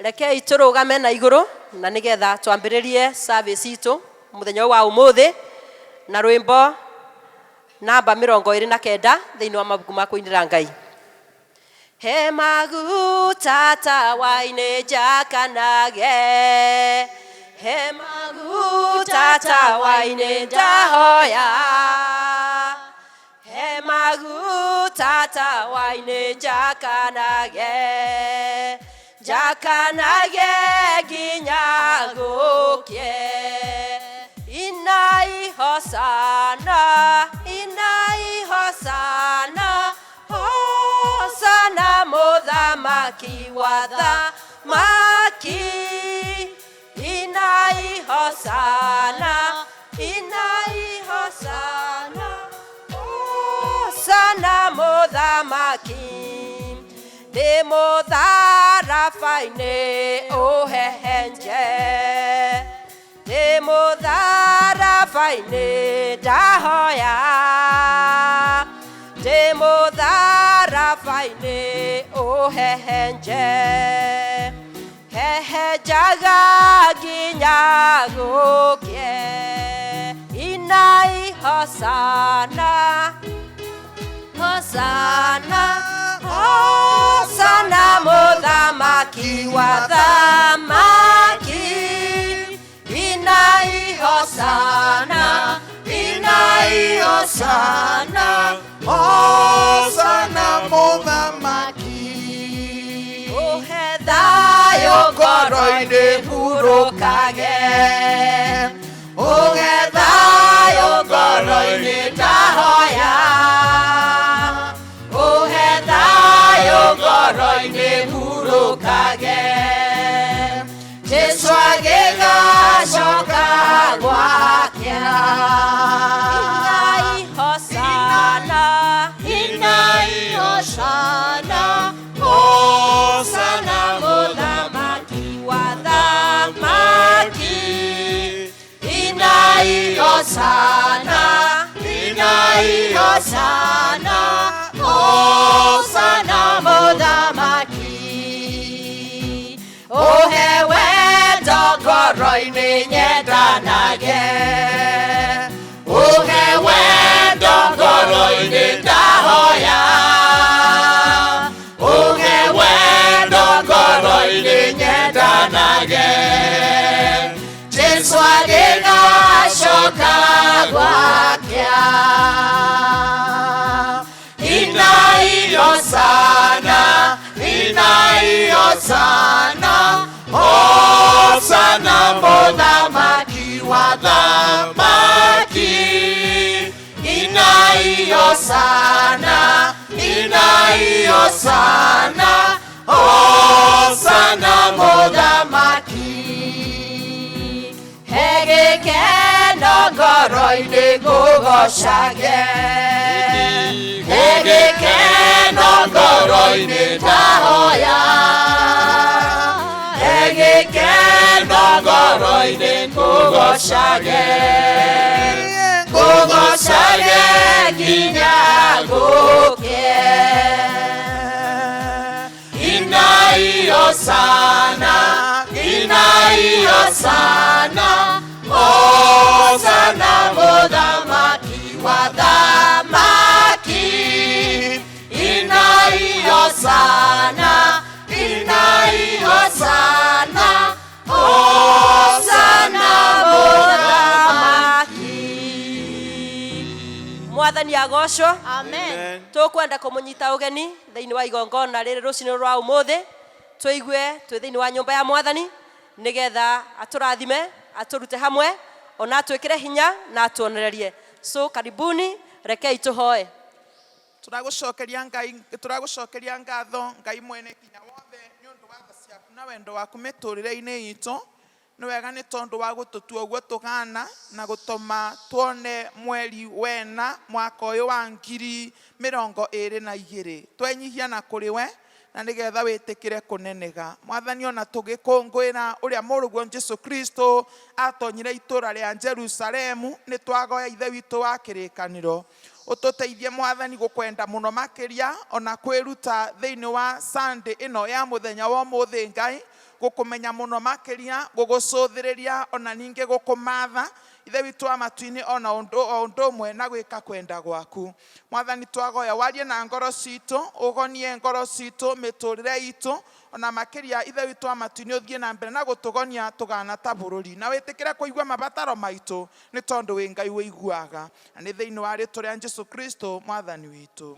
Rekei tũrũgame na igũrũ na nĩgetha twambĩrĩrie service itũ mũthenya ũyũ wa ũmũthĩ na rwĩmbo namba 29 thĩinĩ wa mabuku ma kũinĩra Ngai. He maguta tawa-inĩ njakanage, he maguta tawa-inĩ ndahoya. He maguta tawa-inĩ njakanage, njakanage nginya gũkĩe. Inai hosana, inai hosana, hosana mũthamaki wa thamaki. Inai hosana, inai hosana, hosana mũthamaki. Ndĩ mũtharaba-inĩ ũhehenje, ndĩ mũtharaba-inĩ ndahoya, ndĩ mũtharaba-inĩ ũhehenje. Hehenjaga nginya gũkĩe. Inai hosana, hosana, hosana mũthamaki wa thamaki. Inai hosana, inai hosana, Hosana mũthamaki. Ũhe thayũ ngoro-inĩ hurũkage, ũhe thayũ ngoro-inĩ ndahoya, ũhe thayũ ngoro-inĩ hurũkage. Jesu agĩgacoka gwake. Inai hosana, Inai hosana, hosana mũthamaki wa thamaki. Inai hosana, Inai hosana, hosana mũthamaki. Ũhe wendo ngoro-inĩ nyendanage, ũhe wendo ngoro-inĩ ndahoya, ũhe wendo ngoro-inĩ nyendanage. Jesu agĩgacoka gwake. Inai hosana, inai hosana, hosana mũthamaki wa thamaki. Inai hosana, inai hosana, hosana mũthamaki. He gĩkeno ngoro-inĩ ngũgocage, he gĩkeno ngoro-inĩ ndahoya, he gĩkeno ngoro-inĩ ngũgocage, ngũgocage nginya gũkĩe. Inai hosana, inai hosana, hosana mũthamaki wa thamaki. Inai hosana, inai hosana, hosana mũthamaki. Mwathani agocwo. Amen. Tũkwenda kũmũnyita ũgeni thĩinĩ wa igongona rĩrĩ rũcinĩ rwa ũmũthĩ, tũigue twĩ thĩinĩ wa nyũmba ya Mwathani nĩgetha atũrathime, atũrute hamwe, ona atwĩkĩre hinya na atuonererie. So karibuni, rekei tũhoe. Tũragũcokeria Ngai, tũragũcokeria ngatho Ngai mwene kinya wothe nĩ ũndũ wa tha ciaku na wendo waku mĩtũrĩre-inĩ itũ. Nĩ wega nĩ tondũ wa gũtũtua ũguo tũhana na gũtũma tuone mweri wena mwaka ũyũ wa 2022. Twenyihia na kũrĩ we na nĩgetha wĩtĩkĩre kũnenega. Mwathani, ona tũgĩkũngũĩra ũrĩa mũrũguo Jesu Kristo atonyire itũra rĩa Jerusalemu, nĩ twagoya Ithe witũ wa kĩrĩkanĩro. Ũtũteithie Mwathani gũkwenda mũno makĩria ona kwĩruta thĩinĩ wa Sunday ĩno ya mũthenya wa ũmũthĩ. Ngai Gũkũmenya mũno makĩria, gũgũcũthĩrĩria ona ningĩ gũkũmatha. Ithe witũ wa matu-inĩ, ona ũndũ o ũndũ ũmwe na gwĩka kwenda gwaku. Mwathani, twagoya warie na ngoro citũ, ũgonie ngoro citũ, mĩtũrĩre itũ, ona makĩria Ithe witũ wa matu-inĩ, ũthiĩ na mbere na gũtũgonia tũgana ta bũrũri, na wĩtĩkĩre kũigua mabataro maitũ, nĩ tondũ wĩ Ngai wĩiguaga. Na nĩ thĩinĩ wa rĩtwa rĩa Jesu Kristo Mwathani witũ.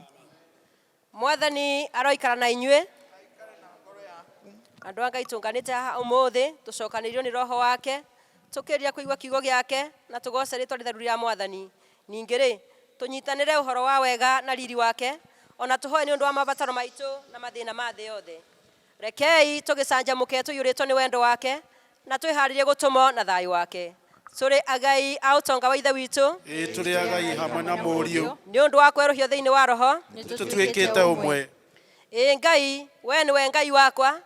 Mwathani aroikara na inyuĩ. Andũ a Ngai, tũnganĩte haha ũmũthĩ tũcokanĩirio nĩ Roho wake, tũkĩria kũigua kiugo gĩake na tũgoce rĩtwa rĩtheru rĩa Mwathani. Ningĩ rĩ, tũnyitanĩre ũhoro wa wega na riri wake, ona tũhoe nĩ ũndũ wa mabataro maitũ na mathĩna ma thĩ yothe. Rekei tũgĩcanjamũke tũiyũrĩtwo nĩ wendo wake na twĩharĩrie gũtũmwo na thayũ wake. Tũrĩ agai a ũtonga wa Ithe witũ. Ĩĩ, tũrĩ agai hamwe na Mũriũ. Nĩ ũndũ wa kwerũhio thĩinĩ wa Roho. Tũtuĩkĩte ũmwe. Ĩĩ Ngai, we nĩwe Ngai wakwa,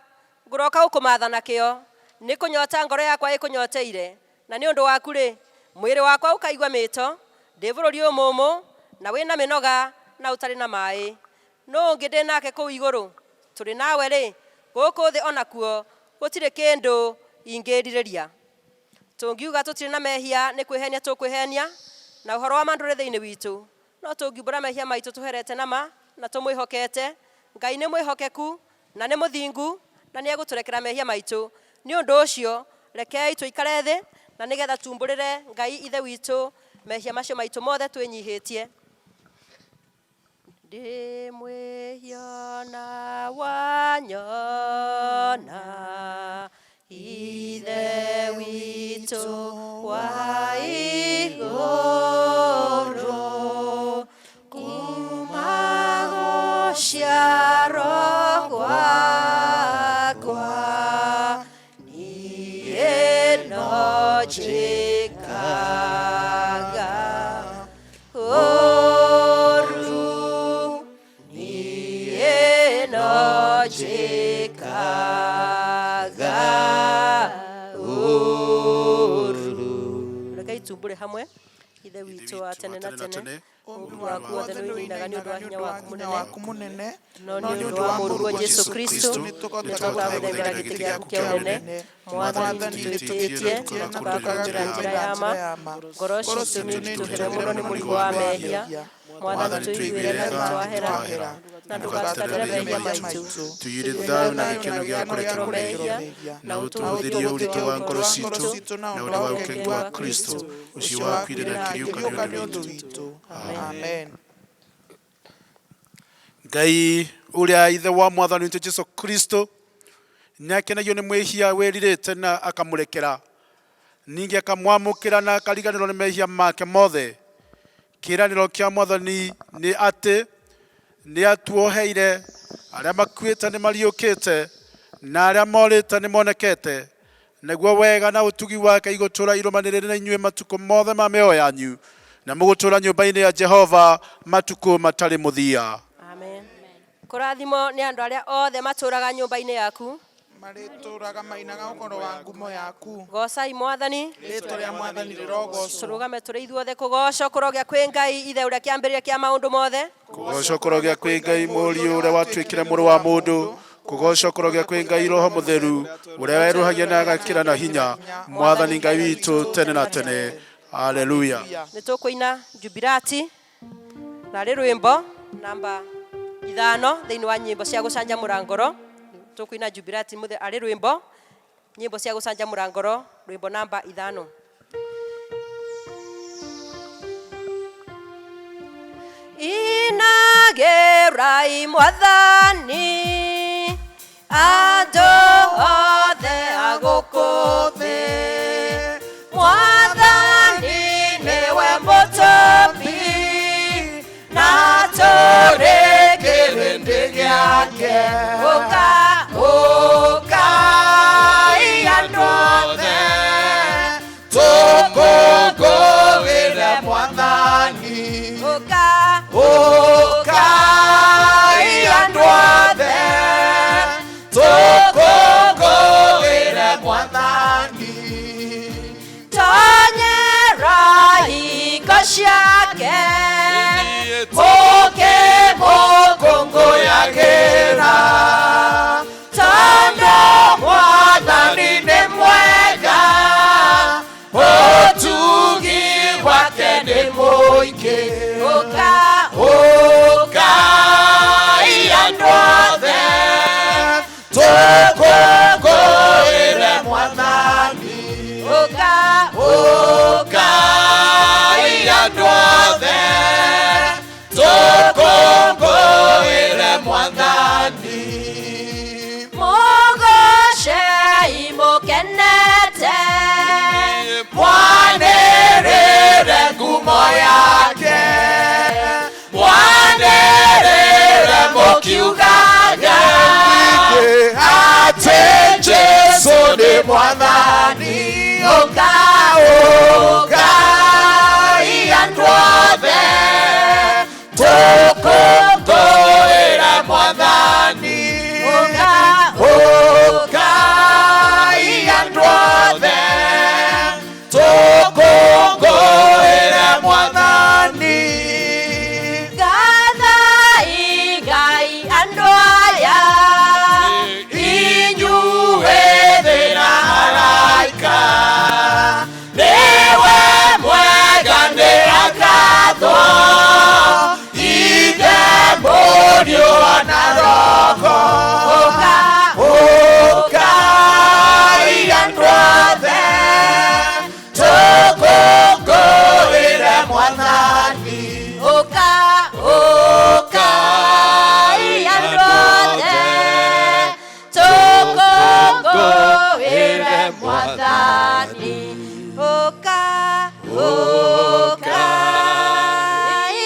ngũroka gũkũmatha na kĩo. Nĩ kũnyota ngoro yakwa ĩkũnyoteire, na nĩ ũndũ waku rĩ, mwĩrĩ wakwa ũkaigua mĩto. Ndĩ bũrũri ũmũmũ na wĩna mĩnoga na ũtarĩ na maĩ. Nũ ũngĩ ndĩ nake kũu igũrũ? Tũrĩ nawe rĩ, gũkũ thĩ onakuo gũtirĩ kĩndũ ingĩrirĩria. Tũngiuga tũtirĩ na mehia, nĩ kwĩhenia tũkwĩhenia, na ũhoro wa ma ndũrĩ thĩinĩ witũ. No tũngiumbũra mehia maitũ tũherete nama na tũmwĩhokete, Ngai nĩ mwĩhokeku na nĩ mũthingu na nĩ egũtũrekera mehia maitũ. Nĩ ũndũ ũcio rekei tũikare thĩ na nĩgetha tumbũrĩre Ngai Ithe witũ mehia macio maitũ mothe twĩnyihĩtie. Ndĩ mwĩhia na wanyona, Ithe witũ wa igũrũ, kuma gũciarwo gwakwa niĩ no njĩkaga ũru, niĩ no njĩkaga ũru. Rekei tumbũre hamwe. Ithe witũ wa tene na tene, ũũmbi waku wothe nĩ ũinaga nĩ ũndũ wa hinya waku mũnene, no nĩ ũndũ wa Mũrũguo Jesu Kristo nĩtũgoka gũthengera gĩtĩ gĩaku kĩa ũnene. Mwathani, nĩtwĩtĩkĩtie na tũkakũrũmĩrĩra njĩra ya ma. Ngoro citũ nĩitũhĩre mũno nĩ mũrigo wa mehia. Mwathani, tũiguĩre tha, twahera, na ndũgatũtarĩre mehia maitũ. Tũiyũrie thayũ na gĩkeno gĩa kũrekerwo mehia, na ũtũhũthĩrie ũritũ wa ngoro citũ na ũrĩa wa ũkengi wa Kristo, ũcio wakuire na akĩriũka nĩ ũndũ witũ. Amen. Ngai ũrĩa Ithe wa Mwathani witũ Jesu Kristo nĩ akenagio nĩ mwĩhia wĩrirĩte na akamũrekera, ningĩ akamwamũkĩra na akariganĩrwo nĩ mehia make mothe. Kĩĩranĩro kĩa Mwathani nĩ atĩ nĩ atuoheire. Arĩa makuĩte nĩ mariũkĩte na arĩa morĩte nĩ monekete, naguo wega na ũtugi wake igũtũra irũmanĩrĩre na inyuĩ matukũ mothe ma mĩoyo yanyu, na mũgũtũra nyũmba-inĩ ya Jehova matukũ matarĩ mũthia. Amen. Kũrathimo nĩ andũ arĩa othe matũraga nyũmba-inĩ yaku. Marĩtũraga mainaga ũhoro wa ngumo yaku. Gocai Mwathani. Rĩtwa rĩa Mwathani rĩrogocwo. Tũrũgame tũrĩ ithuothe. Kũgocwo kũrogĩa kwĩ Ngai Ithe ũrĩa kĩambĩrĩria kĩa maũndũ mothe. Kũgocwo kũrogĩa kwĩ Ngai Mũriũ ũrĩa watuĩkire mũrũ wa mũndũ. Kũgocwo kũrogĩa kwĩ Ngai Roho Mũtheru, ũrĩa werũhagia na agakĩra na hinya Mwathani Ngai witũ tene na tene. Haleluya. Nĩ tũkũina Jubilati na rĩ rwĩmbo namba 5 thĩinĩ wa nyĩmbo cia gũcanjamũra ngoro. Tũkũina Jubilati mũthe arĩ rwĩmbo, nyĩmbo cia gũcanjamũra ngoro, rwĩmbo namba 5. Inagĩrai Mwathani, andũ othe a gũkũ thĩ. Mwathani nĩwe mũtũmbi na tũrĩ kĩrĩndĩ gĩake. Ũka, ũkai andũ othe, tũkũngũĩre Mwathani. Ũka, ũkai andũ othe, tũkũngũĩre Mwathani. Tonyera hingo ciake, mũke mũkũngũyagĩra, tondũ Mwathani Atĩ Jesũ nĩ Mwathani. Ũka, ũkai andũ othe, tũkũngũĩre Mwathani. Ũka, ũkai andũ othe, tũkũngũĩre Mwathani. Gathai Ngai andũ aya. Inyuĩ thĩ na araika, nĩwe mwega nĩ akathwo, Ithe, Mũriũ na Roho. Ũka, ũkai andũ othe, tũkũngũĩre Mwathani. Ũka, ũkai andũ othe, tũkũngũĩre Mwathani. Ũka, ũkai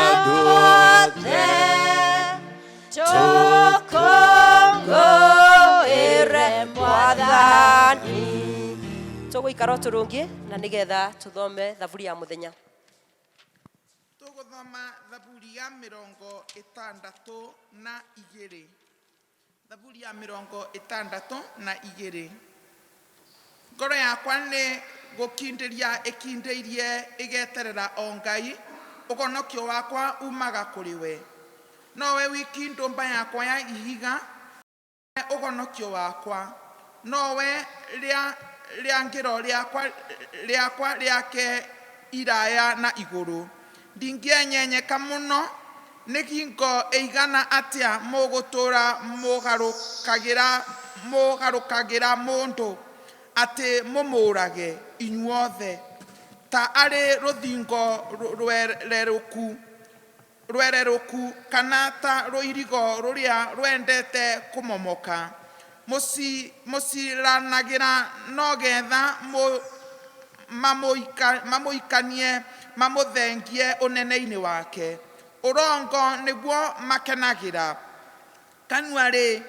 andũ othe, tũkũngũĩre Mwathani. Tũgũikara o tũrũngiĩ na nĩgetha tũthome thaburi ya mũthenya. Tũgũthoma thaburi ya 62, thaburi ya 62. Ngoro yakwa nĩ gũkindĩria ĩkindĩirie ĩgeterera o Ngai, ũhonokio wakwa umaga kũrĩ we. Nowe wiki ndũmba yakwa ya ihiga, ũhonokio wakwa, nowe rĩangĩro rĩakwa rĩake iraya na igũrũ. Ndingĩenyenyeka mũno. Nĩ hingo ĩigana atĩa mũgũtũũra mũgarũkagĩra mũndũ atĩ mũmũũrage inyuothe, ta arĩ rũthingo rwererũku kana ta rũirigo rũrĩa rwendete kũmomoka? Mũciranagĩra no getha mamũikanie mamũthengie ũnene-inĩ wake. Ũrongo nĩguo makenagĩra. Kanua-rĩ,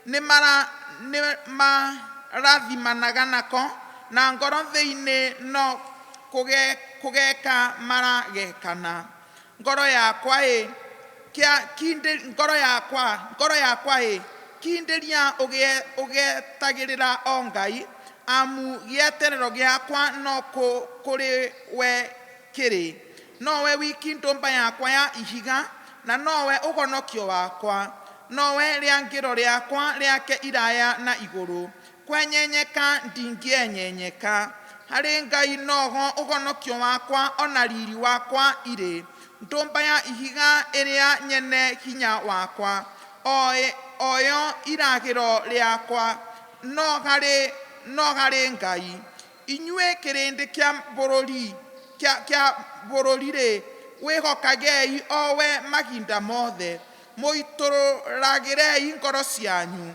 nĩ marathimanaga nako, na ngoro thĩinĩ no kũgeka maragekana. Ngoro yakwa ĩ, ngoro yakwa ĩ, kindĩria ũgetagĩrĩra o Ngai, amu gĩeterero gĩakwa no kũrĩ we kĩrĩ. Nowe wiki ndũmba yakwa ya ihiga, na nowe ũhonokio wakwa, nowe rĩangĩro rĩakwa rĩake iraya na igũrũ. Kwenyenyeka ndingĩenyenyeka. Harĩ Ngai noho ũhonokio wakwa ona riri wakwa irĩ, ndũmba ya ihiga ĩrĩa nyene hinya wakwa, oyo iragĩro rĩakwa, no harĩ Ngai. Inyuĩ kĩrĩndĩ kĩa bũrũri-rĩ, wĩhokagei o we mahinda mothe, mũitũrũragĩrei ngoro cianyu.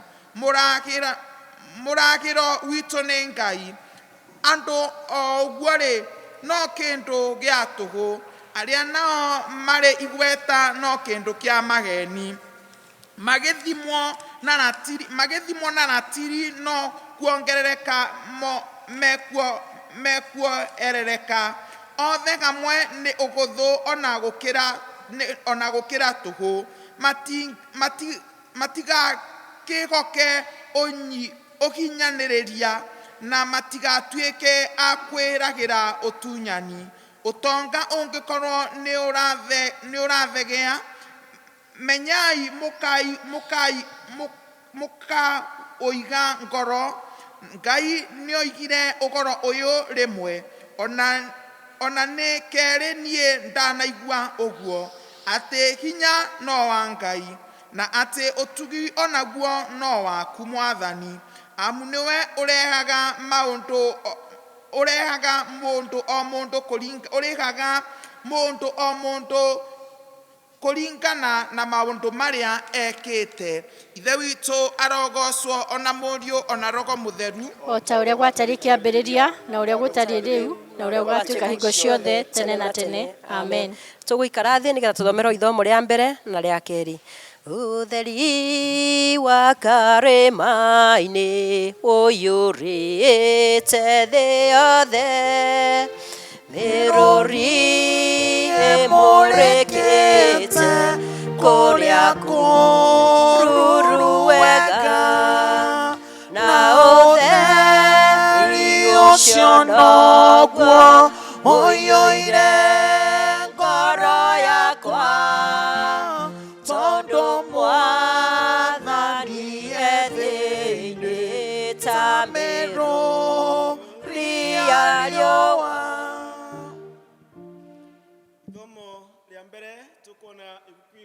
Mũragĩro witũ nĩ Ngai. Andũ o ũguo-rĩ, no kĩndũ gĩa tũhũ, arĩa nao marĩ igweta no kĩndũ kĩa mageni. Magĩthimwo na ratiri no kuongerereka mekuongerereka. Othe hamwe nĩ ũhũthũ ona gũkĩra tũhũ. Matigakĩhoke ũhinyanĩrĩria, na matigatuĩke a kwĩragĩra ũtunyani. Ũtonga ũngĩkorwo nĩũrathegea, menyai mũkaũiga ngoro. Ngai nĩoigire ũhoro ũyũ rĩmwe, ona nĩ kerĩ niĩ ndanaigua ũguo, atĩ hinya no wa Ngai, na atĩ ũtugi onaguo no waku Mwathani, amu nĩwe ũrehaga maũndũ ũrehaga mũndũ o mũndũ kũringa, ũrĩhaga mũndũ o mũndũ kũringana na maũndũ marĩa ekĩte. Ithe witũ arogocwo ona Mũriũ ona Roho Mũtheru, o ta ũrĩa gwatariĩ kĩambĩrĩria, na ũrĩa gũtariĩ rĩu, na ũrĩa gũgatuĩka hingo ciothe tene na tene. Amen. Tũgũikara thĩ nĩgetha tũthomerwo ithomo rĩa mbere na rĩa kerĩ. Ũtheri wa karĩma-inĩ ũiyũrĩte thĩ yothe, mĩrũri ĩmũrĩkĩte kũrĩa kũruru wega, na ũtheri ũcio noguo ũiyũire ngoro yakwa, tondũ Mwathani e thĩinĩ ta mĩrũri ya riũa. Ithomo rĩa mbere tukuona ibuku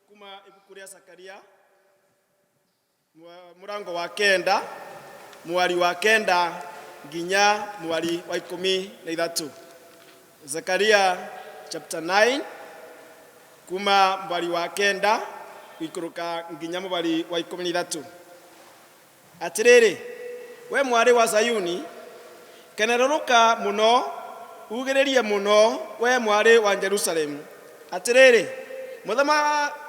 kuma ibuku rĩa Zakaria mũrango wa kenda mwari wa kenda nginya mwari wa 13. Zakaria chapter 9 kuma mwari wa kenda gũikũrũka nginya mwari wa 13. Atĩrĩrĩ, we mwarĩ wa Zayuni, kenerũrũka mũno, ugĩrĩrie mũno, we mwarĩ wa Jerusalemu. Atĩrĩrĩ,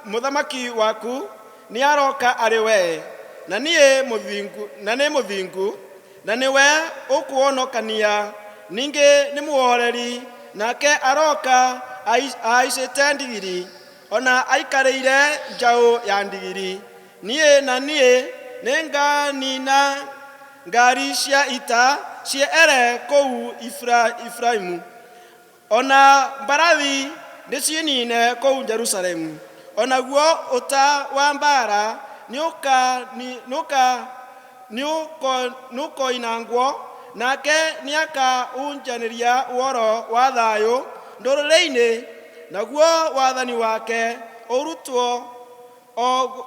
mũthamaki waku nĩ aroka arĩ we, na niĩ mũthingu, na nĩ mũthingu, na nĩwe ũkũhonokania, ningĩ nĩ mũhoreri, nake aroka ahaicĩte ndigiri, ona aikarĩire njaũ ya ndigiri. Niĩ na niĩ nĩnganina ngari cia ita ciehere kũu Efraimu, ona mbarathi ndĩcinine kũu Jerusalemu, onaguo ũta wa mbara nĩũkoinangwo, nake nĩakahunjanĩria ũhoro wa thayũ ndũrĩrĩ-inĩ, naguo wathani wake ũrutwo o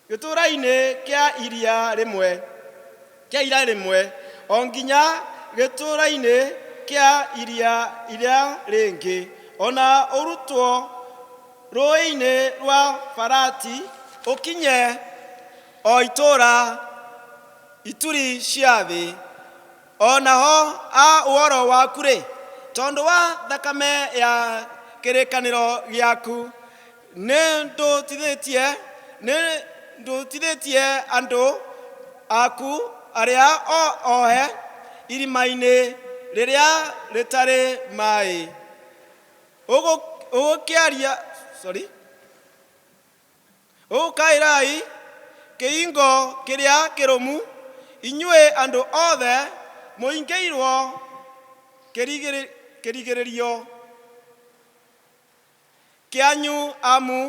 gĩtũũra-inĩ kĩa iria rĩmwe kĩa ira rĩmwe o nginya gĩtũũra-inĩ kĩa iria iria rĩngĩ, ona ũrutwo rũĩ-inĩ rwa Farati ũkinye o itũũra ituri cia thĩ. Onaho a ũhoro waku rĩ, tondũ wa thakame ya kĩrĩkanĩro gĩaku, nĩ ndutithĩtie andũ aku arĩa ohe irima-inĩ rĩrĩa rĩtarĩ maĩ. Ũgũkĩaria, sorry, ũgũkaĩrai kĩhingo kĩrĩa kĩrũmu, inyuĩ andũ othe mũingĩirwo kĩrigĩrĩrio kĩanyu, amu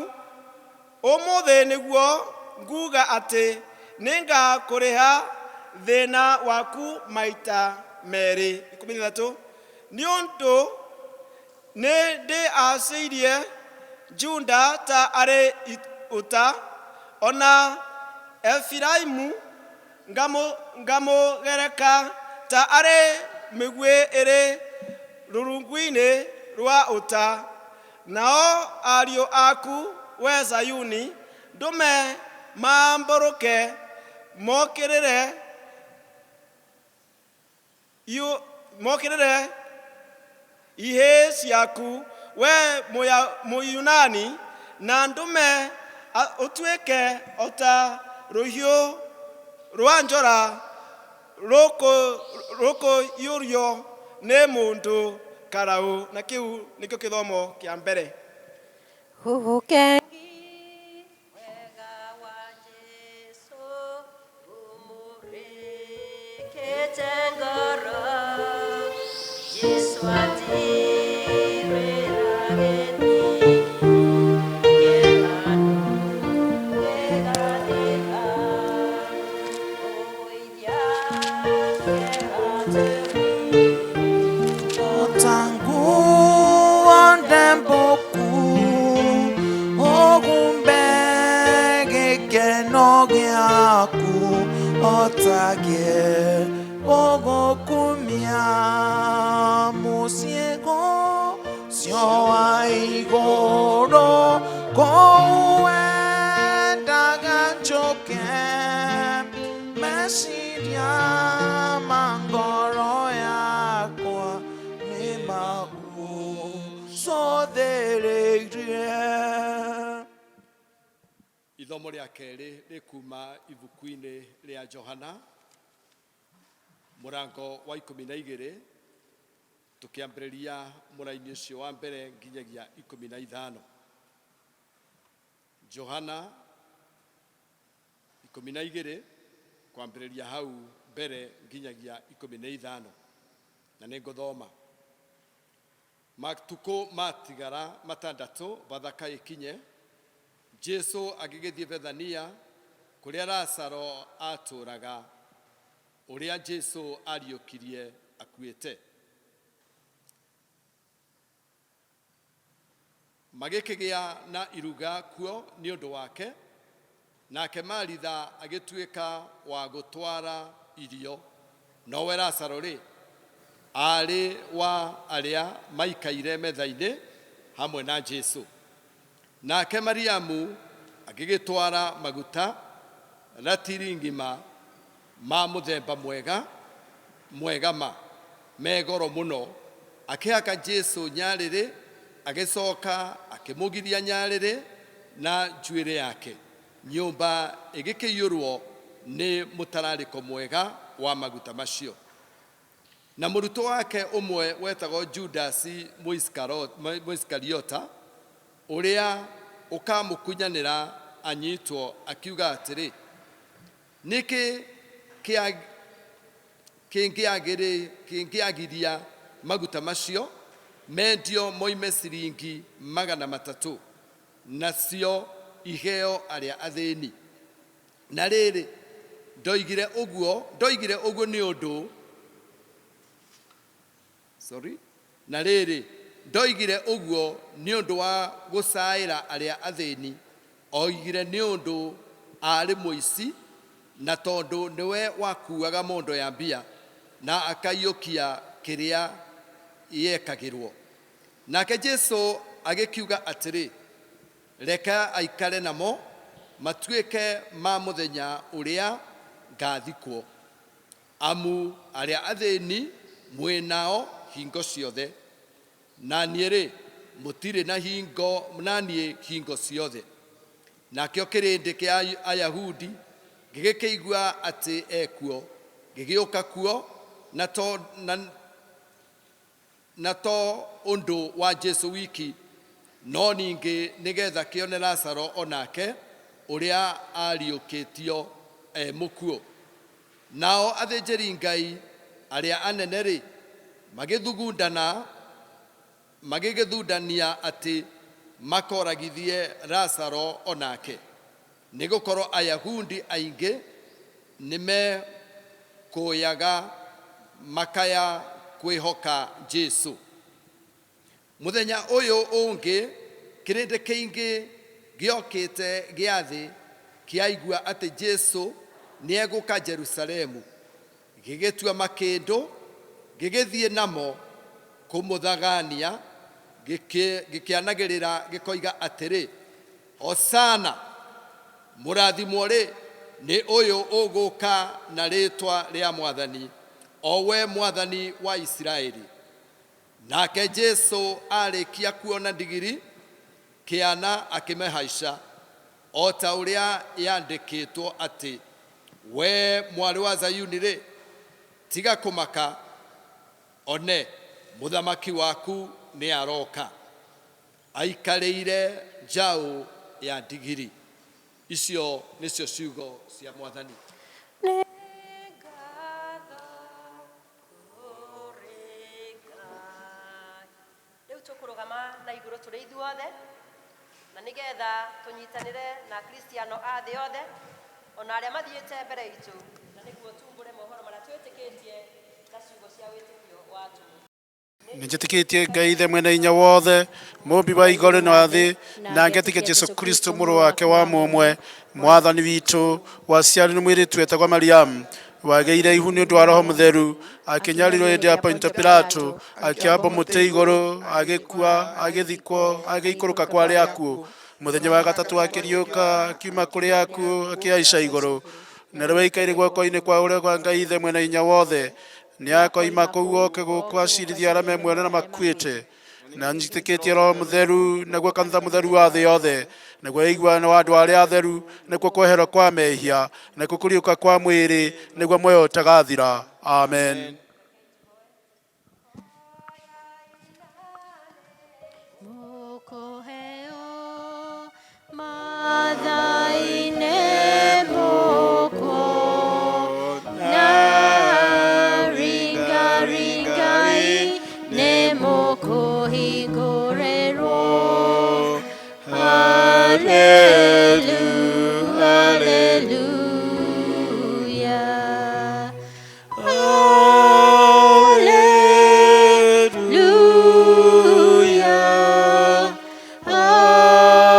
ũmũthĩ nĩguo nguga atĩ nĩngakũrĩha thĩna waku maita merĩ. 13. Nĩ ũndũ nĩ ndĩacĩirie Juda ta arĩ ũta, ona Efiraimu ngamũgereka ta arĩ mĩguĩ ĩrĩ rũrungu-inĩ rwa ũta. Nao ariũ aku, we Zayuni, ndũme maambũrũke mokĩrĩre mokĩrĩre ihĩĩ ciaku, we Mũyunani, na ndũme ũtuĩke o ta rũhiũ rwa njora rũkũiyũrio nĩ mũndũ karau. Na kĩu nĩkĩo kĩthomo kĩa mbere. Ũkengi wega wa Jesũ ũmũrĩkĩte ngoro, Jesũ atirĩra gĩthiki kĩhano gĩgathira, ũgũithia kĩeha tũrĩ. Otangu ondemboku ogumbe gĩkeno gĩaku otage ũgũkumia mũciĩ ũcio wa igũrũ kũu wendaga njũke meciria ma ngoro yakwa nĩ maũcũthĩrĩirie. Ithomo rĩa kerĩ rĩkuma ibuku-inĩ rĩa Johana mũrango wa 12, tũkĩambĩrĩria mũraini ũcio wa mbere nginyagia 15. Johana 12, kwambĩrĩria hau mbere nginyagia 15, na nĩ ngũthoma. Matukũ matigara 6 Bathaka ĩkinye, Jesu agĩgĩthiĩ Bethania kũrĩa Lazaro atũraga, ũrĩa Jesu ariũkirie akuĩte. Magĩkĩgĩa na iruga kuo nĩ ũndũ wake, nake Maritha agĩtuĩka wa gũtwara irio, nowe Lazaro-rĩ, aarĩ wa arĩa maikaire metha-inĩ hamwe na Jesu. Nake Mariamu agĩgĩtwara maguta ratiri ng'ima ma mũthemba mwega, mwega ma, me goro mũno, akĩhaka Jesu nyarĩrĩ, agĩcoka akĩmũgiria nyarĩrĩ na njuĩrĩ yake. Nyũmba ĩgĩkĩiyũrwo nĩ mũtararĩko mwega wa maguta macio. Na mũrutwo wake ũmwe wetagwo Judasi Mũisikariota, ũrĩa ũkamũkunyanĩra anyitwo, akiuga atĩrĩ, Nĩkĩ kĩngĩagiria maguta macio mendio moime ciringi 300, nacio iheo arĩa athĩni? Na rĩrĩ, ndoigire ũguo, ndoigire ũguo nĩ ũndũ, sorry, na rĩrĩ, ndoigire ũguo nĩ ũndũ wa gũcaĩra arĩa athĩni, oigire nĩ ũndũ aarĩ mũici, na tondũ nĩwe wakuaga mondo ya mbia na akaiyũkia kĩrĩa yekagĩrwo. Nake Jesu agĩkiuga atĩrĩ, Reke aikare namo matuĩke ma mũthenya ũrĩa ngathikwo. Amu arĩa athĩni mwĩ nao hingo ciothe, na niĩ-rĩ, mũtirĩ na hingo na niĩ hingo ciothe. Nakĩo kĩrĩndĩ kĩa Ayahudi gĩgĩkĩigua atĩ e kuo, gĩgĩũka kuo, na to, na, na to ũndũ wa Jesu wiki, no ningĩ nĩgetha kĩone Lazaro o nake, ũrĩa aariũkĩtio e mũkuũ. Nao athĩnjĩri-Ngai arĩa anene-rĩ, magĩthugundana, magĩgĩthundania atĩ makoragithie Lazaro o nake, nĩ gũkorũo Ayahudi aingĩ nĩmekũyaga makaya kwĩhoka Jesu. Mũthenya ũyũ ũngĩ kĩrĩndĩ kĩingĩ gĩokĩte gĩathĩ kĩaigua atĩ Jesu nĩegũka Jerusalemu, gĩgĩtua makĩndũ, gĩgĩthiĩ namo kũmũthagania, gĩkĩanagĩrĩra gĩkoiga atĩrĩ, Hosana! Mũrathimwo-rĩ, nĩ ũyũ ũgũka na rĩĩtwa rĩa Mwathani, o we Mwathani wa Isiraeli. Nake Jesu aarĩkia kuona ndigiri kĩana akĩmĩhaica, o ta ũrĩa yandĩkĩtwo atĩ, Wee mwarĩ wa Zayuni-rĩ, tiga kũmaka, one, mũthamaki waku nĩaroka, aikarĩire njaũ ya ndigiri. Icio nĩcio ciugo cia Mwathani. Nĩ ngatho kũrĩ Ngai. Rĩu tũkũrũgama na igũrũ tũrĩ ithuothe, na nĩgetha tũnyitanĩre na Akristiano a thĩ yothe, ona arĩa mathiĩte mbere itũ, na nĩguo tumbũre mohoro marĩa twĩtĩkĩtie na ciugo cia wĩtĩkio wa atũmwo. Nĩnjĩtĩkĩtie Ngai Ithe mwene hinya wothe, mũmbi wa igũrũ na thĩ, na ngetĩkia Jesu Kristo mũrũ wake wa mũmwe, Mwathani witũ, waciarirwo nĩ mũirĩtu wetagwo Mariamu, wagĩire ihu nĩ ũndũ wa Roho Mũtheru, akĩnyarirwo hĩndĩ ya Pontio Pilato, akĩambwo mũtĩ igũrũ, agĩkua, agĩthikwo, agĩikũrũka kwa arĩa akuũ. Mũthenya wa gatatũ akĩriũka, akiuma kũrĩ akuũ, akĩhaica igũrũ. Na rĩu aikaire guoko-inĩ kwa ũrĩo kwa Ngai Ithe mwene hinya wothe. Nĩakoima kũu oke gũkũ acirithie arĩa me muoyo na makuĩte. Na njĩtĩkĩtie Roho Mũtheru, naguo kanitha mũtheru wa thĩ yothe, naguo ũiguano wa andũ arĩa atheru, nakuo kweherwo kwa mehia, nakuo kũriũka kwa mwĩrĩ, nĩguo muoyo ũtagathira. Amen. Mũkũheo mathainĩ mũkuona ringaringai nĩ mũkũhingũrĩrwo. Hallelujah, hallelujah. Hallelujah. Hallelujah.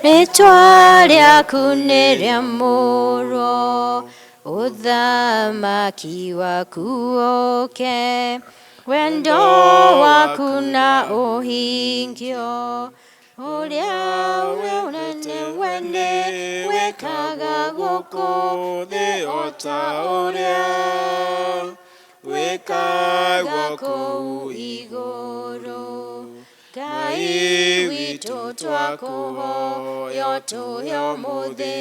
Rĩtwa rĩaku nĩ rĩamũrwo, ũthamaki waku ũke, wendo waku na ũhingio, ũrĩa ũnene wene wĩkaga gũkũ thĩ o ta ũrĩa wĩkagwo kũu igũrũ. Ngai witũ twakũhoya ũtũhe ũmũthĩ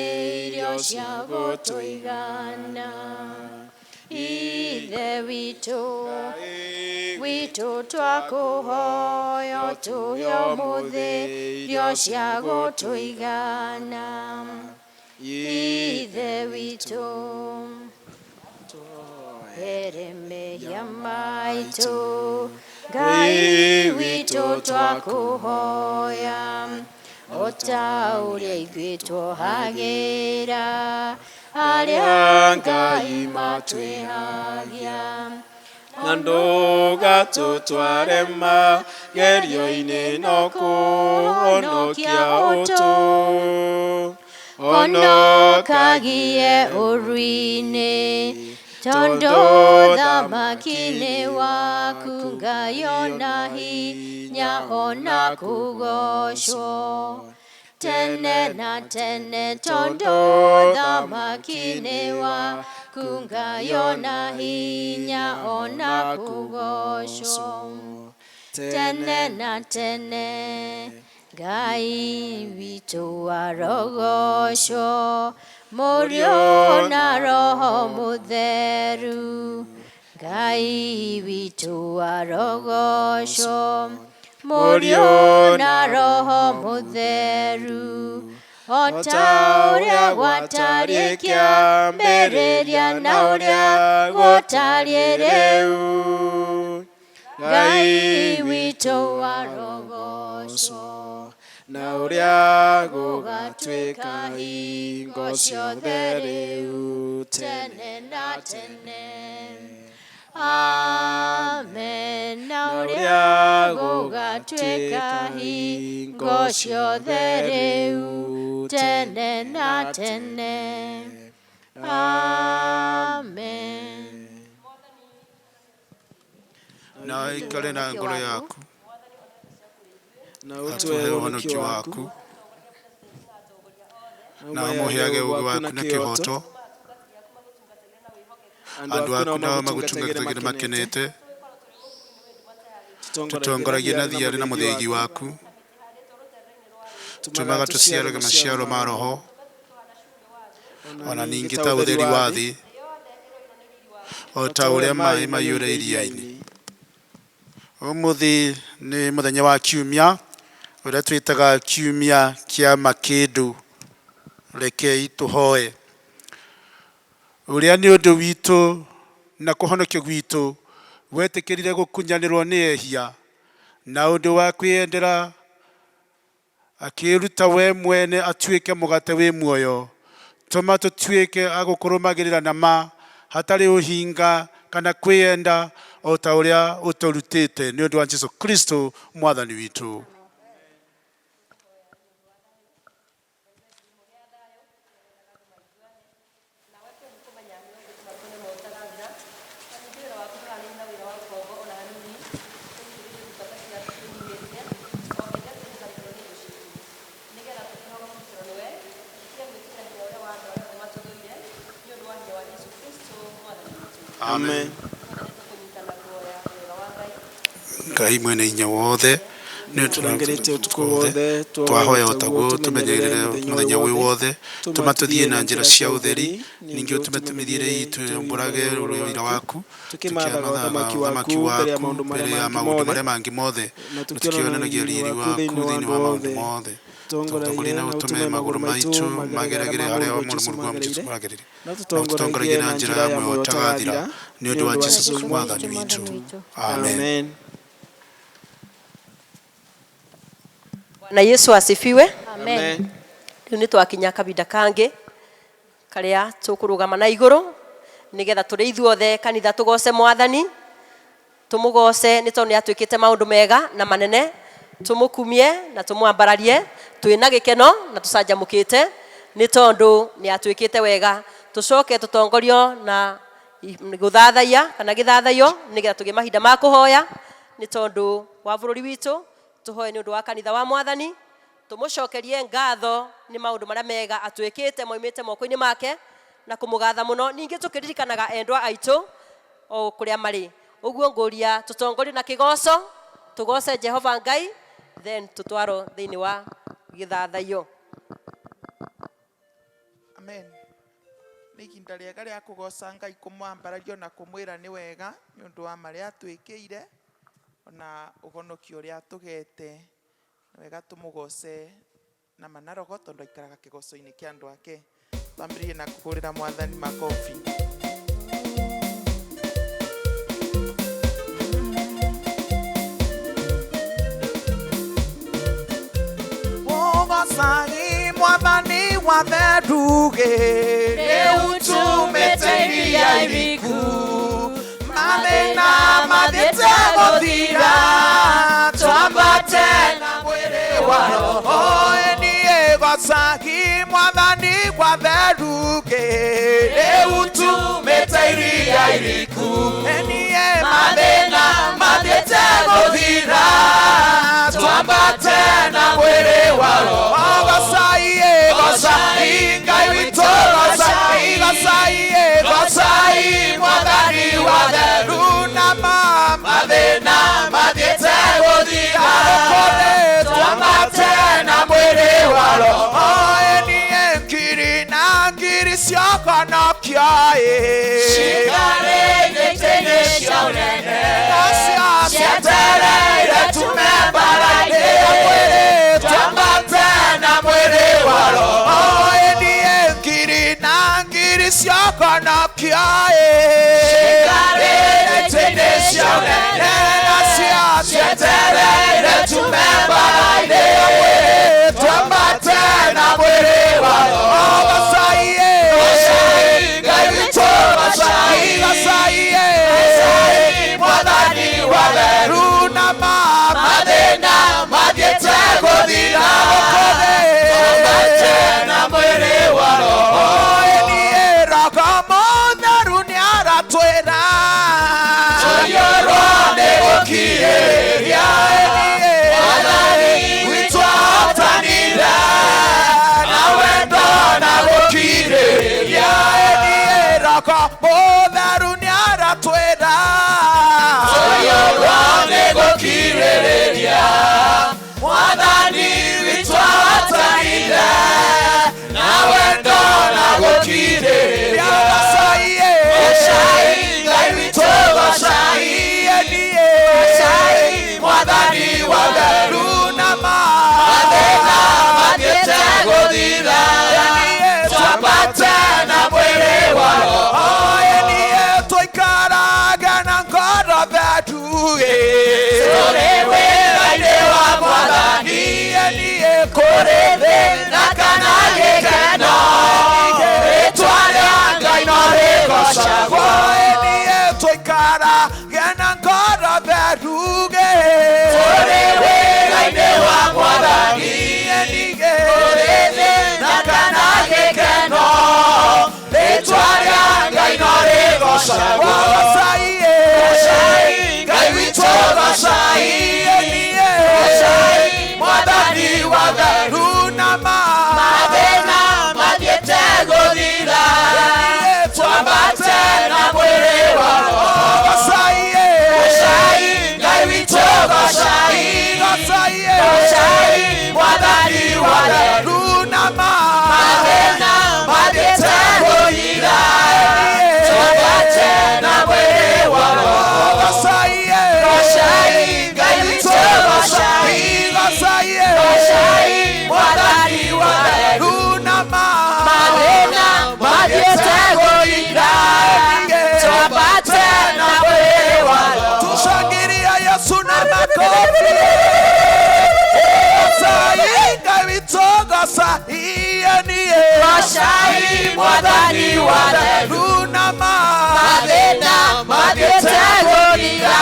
irio cia gũtũigana. Ithe witũ witũ twakũhoya ũtũhe ũmũthĩ irio cia gũtũigana. Ithe witũ here mehia maitũ Ngai witũ twakũhoya o ta ũrĩa ithuĩ tuohagĩra arĩa Ngai matwĩhagia. Na ndũgatũtware magerio-inĩ no kũhonokia ũtũ Honokagie ũru-inĩ tondũ thamaki nĩ waku Ngai ona hinya ona kũgocwo tene na tene tondũ thamaki nĩ waku Ngai ona hinya ona kũgocwo tene na tene. Ngai witũ arogocwo, Mũriũ na Roho Mũtheru. Ngai witũ arogocwo, Mũriũ na Roho Mũtheru. O ta ũrĩa gwatariĩ kĩambĩrĩria na ũrĩa gũtariĩ rĩu. Ngai witũ arogocwo na ũrĩa gũgatuĩka hingo ciothe rĩu tene na tene. Amen. Na ũrĩa gũgatuĩka hingo ciothe rĩu tene na tene. Amen. Na ikare na ngoro yaku, na atũhe ũtũhe ũhonokio waku, na ũmũheage ũũgĩ waku na kĩhooto, andũ aku nao magũtungatagĩre makenete, tũtongoragie na thiarĩ na mũthĩgi waku, tũmaga tũciarage maciaro ma Roho, ona ningĩ ta ũtheri wa thĩ, o ta ũrĩa maĩ maiyũre iria-inĩ. Ũmũthĩ nĩ mũthenya wa kiumia, ũrĩa twĩtaga kiumia kĩa makĩndũ. Rekei tũhoe. Ũrĩa nĩ ũndũ witũ na kũhonokio gwitũ wetĩkĩrire gũkunyanĩrwo nĩ ehia, na ũndũ wa kwĩyendera akĩĩruta we mwene atuĩke mũgate wĩ muoyo, tũma tũtuĩke a gũkũrũmagĩrĩra na ma hatarĩ ũhinga kana kwĩyenda, O ta ũrĩa ũtũrutĩte nĩ ũndũ wa Jesu Kristo mwathani witũ. Amen. Ngai mwene hinya wothe, nĩ tũrangarĩte ũtukũ wothe, twahoya ũtaguo tũmenyerere mũthenya ũyũ wothe, tũma tũthiĩ na njĩra cia ũtheri, ningĩ ũtũme tũmĩthiĩre itũ yũmbũrage ũira waku, tũkĩmathaga tũkĩmathaga ũthamaki ũthamaki waku mbere ya waku maũndũ mbere marĩa ya mangĩ maũndũ mothe, marĩa mangĩ mothe, na na tũkĩonanagia tũkĩonanagia riri riri waku waku thĩinĩ wa thĩinĩ andũ wa maũndũ othe. mothe. Tũtongoragie Tũtongorie na na ũtũme ũtũme magũrũ magũrũ maitũ maitũ mageragĩre mageragĩre harĩa harĩa mũrũ mũrũ wa wa Jesũ Jesũ magereire, magereire, na na ũtũtongoragie ũtũtongoragie na na njĩra njĩra ya ya muoyo muoyo ũtagathira ũtagathira, nĩ ũndũ wa Jesũ mwathani witũ. Amen. Amen. Bwana Yesu asifiwe. Amen. Rĩu nĩ twakinya kahinda kangĩ karĩa tũkũrũgama na igũrũ nĩgetha tũrĩ ithuothe kanitha tũgoce mwathani, tũmũgoce nĩ tondũ nĩ atwĩkĩte maũndũ mega na manene, tũmũkumie na tũmwambararie twĩna gĩkeno na tũcanjamũkĩte nĩ tondũ nĩ atwĩkĩte wega. Tũcoke tũtongorio na gũthathaiya kana gĩthathaiyo nĩgetha tũgĩe mahinda ma kũhoya nĩ tondũ wa bũrũri witũ, tũhoe nĩ ũndũ wa kanitha wa mwathani, tũmũcokerie ngatho nĩ maũndũ marĩa mega atwĩkĩte moimĩte moko-inĩ make na kũmũgatha mũno, ningĩ tũkĩririkanaga endwa aitũ o kũrĩa marĩ. Ũguo ngũria tũtongorio na kĩgoco, tũgoce Jehova Ngai, then tũtwarwo thĩinĩ wa gĩthathaiyo. Amen. Nĩ ihinda rĩega rĩa kũgoca Ngai, kũmwambararia na kũmwĩra nĩ wega nĩ ũndũ wa marĩa atwĩkĩire ona ũhonokio ũrĩa atũhete. Nĩ wega tũmũgoce na manarogo tondũ aikaraga kĩgoco-inĩ kĩa andũ ake. Twambĩrĩrie na kũhũrĩra mwathani makobi. Ũgocagi mwathani wa thenduge, rĩu tumĩte iria iriku, mathĩna mathiĩte gũthira, twambate na mwĩrĩ wa roho. Niĩ gocagi mwathani wa thenduge, rĩu tumĩte iria iriku, niĩ mathĩna mathiĩte gũthira, twambate na mwĩrĩ wa roho. Gocai, gocai Ngai witũ, gocai, gocai, gocai mwathani wa theru, na mathĩna mathiĩte gũthira, twambate na mwĩrĩ wa roho. Niĩ ngiri na ngiri ciakonokio Cikarĩire itĩ-inĩ cia ũnene, nacio cietereire tume mbara-inĩ, twambate na mwĩrĩ wa roho. Niĩ ngiri na ngiri ciakonokio Cikarĩire itĩ-inĩ cia ũnene, nacio cietereire tume mbara-inĩ, twambate na mwĩrĩ wa roho. Gocai, Gocai Ngai witũ, gocai, gocai, gocai mwathani wa theru, na mathĩna mathiĩte gũthira, twambate na mwĩrĩ wa roho. Niĩ roho mũtheru nĩaratwĩra Tũiyũrwo nĩ gũkirĩrĩria, mwathani witũ ahotanire na wendo na gũkirĩrĩria. Niĩ roho mũtheru nĩaratwĩra Tũiyũrwo nĩ gũkirĩrĩria, mwathani witũ ahotanire na wendo na gũkirĩrĩria. Gocai, Gocai Ngai witũ, gocai, gocai mwathani wa theru, na mathĩna mathiĩte gũthira, twambate na mwĩrĩ wa roho. Gocai Mwathani wa theru na mathĩna mathiĩte gũthira twambate na mwĩrĩ wa roho. Tushangilia Yesu na makofi. Gocai Ngai witũ, gocai niĩ. Gocai Mwathani wa theru na mathĩna mathiĩte gũthira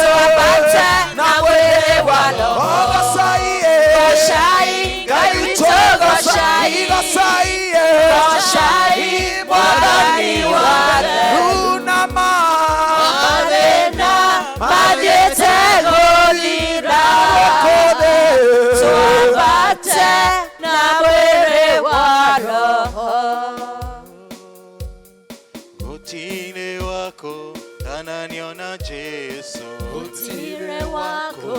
twambate na mwĩrĩ wa roho. Gocai Gocai Ngai witũ, gocai gocai gocai Mwathani wa theru na mathĩna mathiĩte gũthira twambate na mwĩrĩ wa roho. Utile wako ananiona Jesu. Utire wako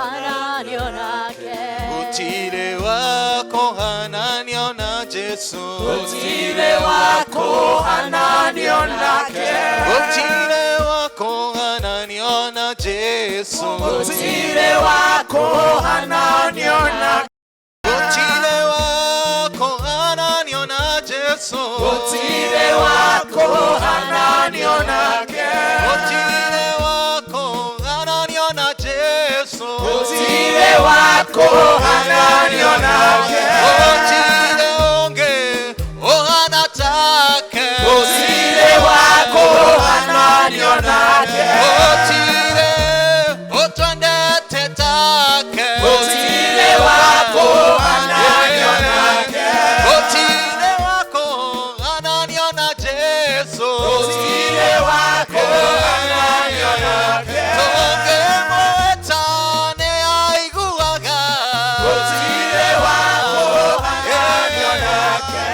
ananionake. Utile wako ananiona Jesu. Utire wako ananionake. Utile wako ananiona Jesu. Utire wako ananionake. Utile wako ananiona Jesu. Utire wako ananionake. Utile wako ananiona Jesu. Utire wako ananionake. Utile onge ohanatake. Utire wako ananionake. Utile otwendete take. Utire wako ananionake. Utile wako ananiona Jesu. Utire wako ananionake. Tũngĩmwĩta nĩaiguaga. Utire wako ananionake.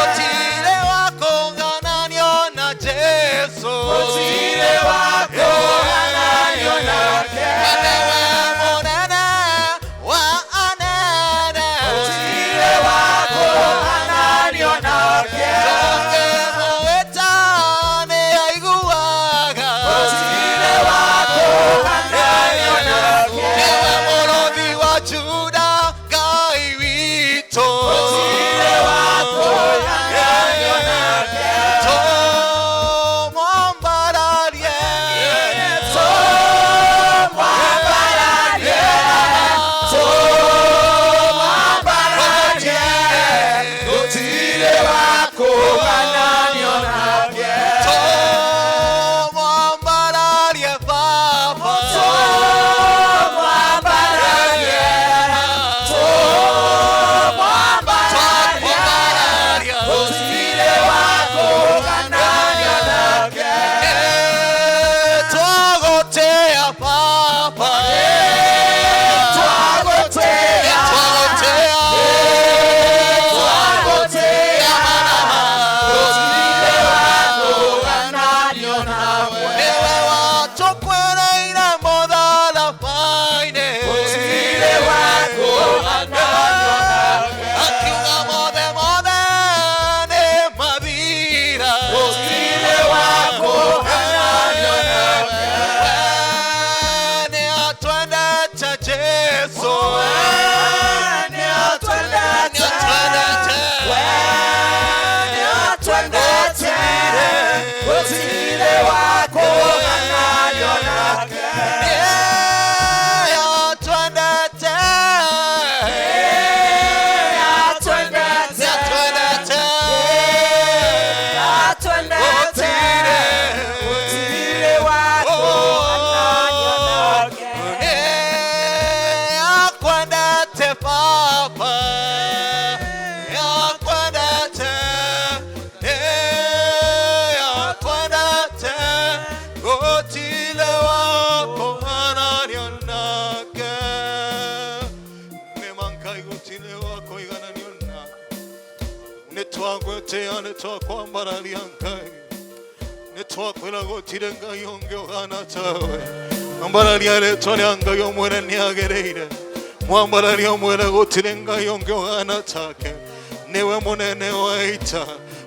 Utile wako ananiona Jesu. Utire wako ananionake. Nĩwe mũnene wa anene. Utire wako ananionake. Tũngĩmwĩta nĩaiguaga. Utire wako ananionake. Nĩwe mũrũthi wa Juda, Ngai witũ. Utire wako ananionake. Tũmwambararie. Tũmwambararie. Tũmwambararie. Utire wako ananionake. Tũmwambararie Baba. Tũmwambararie. Tũmwambararie. Utire wako ananionake. Twagotea Baba. Twagotea. Twagotea. Twagotea. Utire wako ananionake. Nĩwe watũkwereire mũtharaba-inĩ. Utire wako ananionake. Akiuga mothe mothe nĩ mathira. Utire wako ananionake. We nĩatwendete Jesu. Nĩatwendete. Nĩatwendete. Nĩatwendete. Utire wako ananionake. Nĩatwendete. Nĩatwendete. Nĩatwendete. Nĩatwendete. Utire wako ananionake. Nĩakwendete Baba. Nĩakwendete. Nĩakwendete. Gũtirĩ wako ananionake. Nĩma Ngai gũtirĩ wako igananionake. Nĩtwagwĩtĩa nĩtwakwambararia Ngai. Nĩtwakwĩra gũtirĩ Ngai ũngĩ ũhana tawe. Ambararia rĩtwa rĩa Ngai ũmwĩre nĩagĩrĩire. Mwambararia ũmwĩre gũtirĩ Ngai ũngĩ ũhana take. Nĩwe mũnene wa ita.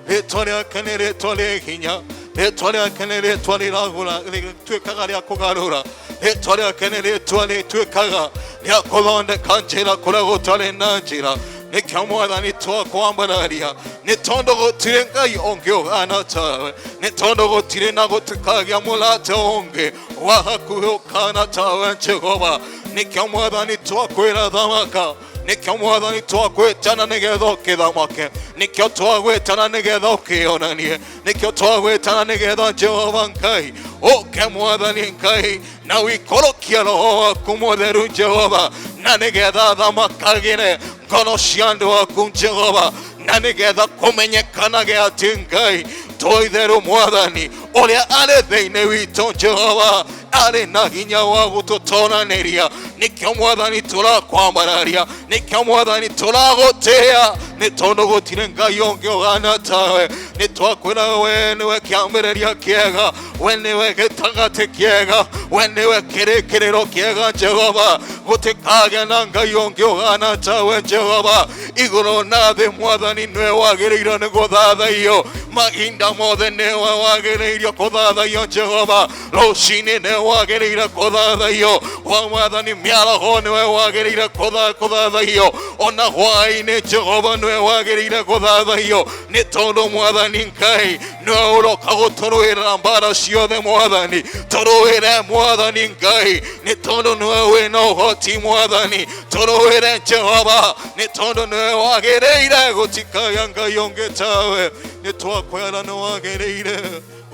Rĩtwa rĩake nĩ rĩtwa rĩ hinya. Rĩtwa rĩake nĩ rĩtwa rĩragũra rĩtuĩkaga rĩa kũgarũra. Rĩtwa rĩake nĩ rĩtwa rĩtuĩkaga rĩa kũthondeka njĩra kũrĩa gũtarĩ na njĩra. Nĩkĩo Mwathani twakwambararia, nĩ tondũ gũtirĩ Ngai ũngĩ ũhana tawe, nĩ tondũ gũtirĩ na gũtikagĩa mũrata ũngĩ wa hakuhĩ ũkana tawe Jehova. Nĩkĩo Mwathani twakwĩra thamaka, nĩkĩo Mwathani twakwĩtana nĩgetha ũkĩthamake, nĩkĩo twagwĩtana nĩgetha ũkĩonanie, nĩkĩo twagwĩtana nĩgetha Jehova Ngai ũke Mwathani Ngai na wĩikũrũkie Roho waku Mũtheru Jehova, na nĩgetha thamakagĩre ngoro cia andũ aku Jehova, na nĩgetha kũmenyekanage atĩ Ngai to itherũ Mwathani ũrĩa arĩ thĩinĩ witũ Jehova arĩ na hinya wa gũtũtoranĩria. Nĩkĩo Mwathani tũrakwambararia, nĩkĩo Mwathani tũragũtĩĩa, nĩ tondũ gũtirĩ Ngai ũngĩ ũhana tawe. Nĩ twakwĩra we nĩwe kĩambĩrĩria kĩega, we nĩwe gĩtagatĩ kĩega, we nĩwe kĩrĩkĩrĩro kĩega Jehova. Gũtikagĩa na Ngai ũngĩ ũhana tawe Jehova. Igũrũ na thĩ Mwathani nĩwe wagĩrĩirwo nĩ gũthathaiyo mahinda mothe, nĩwe wagĩrĩirwo kũthathaiyo Jehova. Rũcinĩ nĩwe wagĩrĩire kũthathaiyo wa Mwathani, mĩaraho nĩwe wagĩrĩire kũthathaiyo, ona hwaĩ-inĩ Jehova nĩwe wagĩrĩire kũthathaiyo, nĩ tondũ Mwathani Ngai nĩwe ũroka gũtũrũĩrĩra mbara ciothe. Mwathani tũrũĩre, Mwathani Ngai, nĩ tondũ nĩwe wĩna ũhoti. Mwathani tũrũĩre Jehova, nĩ tondũ nĩwe wagĩrĩire, gũtikagĩa Ngai ũngĩ tawe. Nĩ twakwĩra nĩ wagĩrĩire,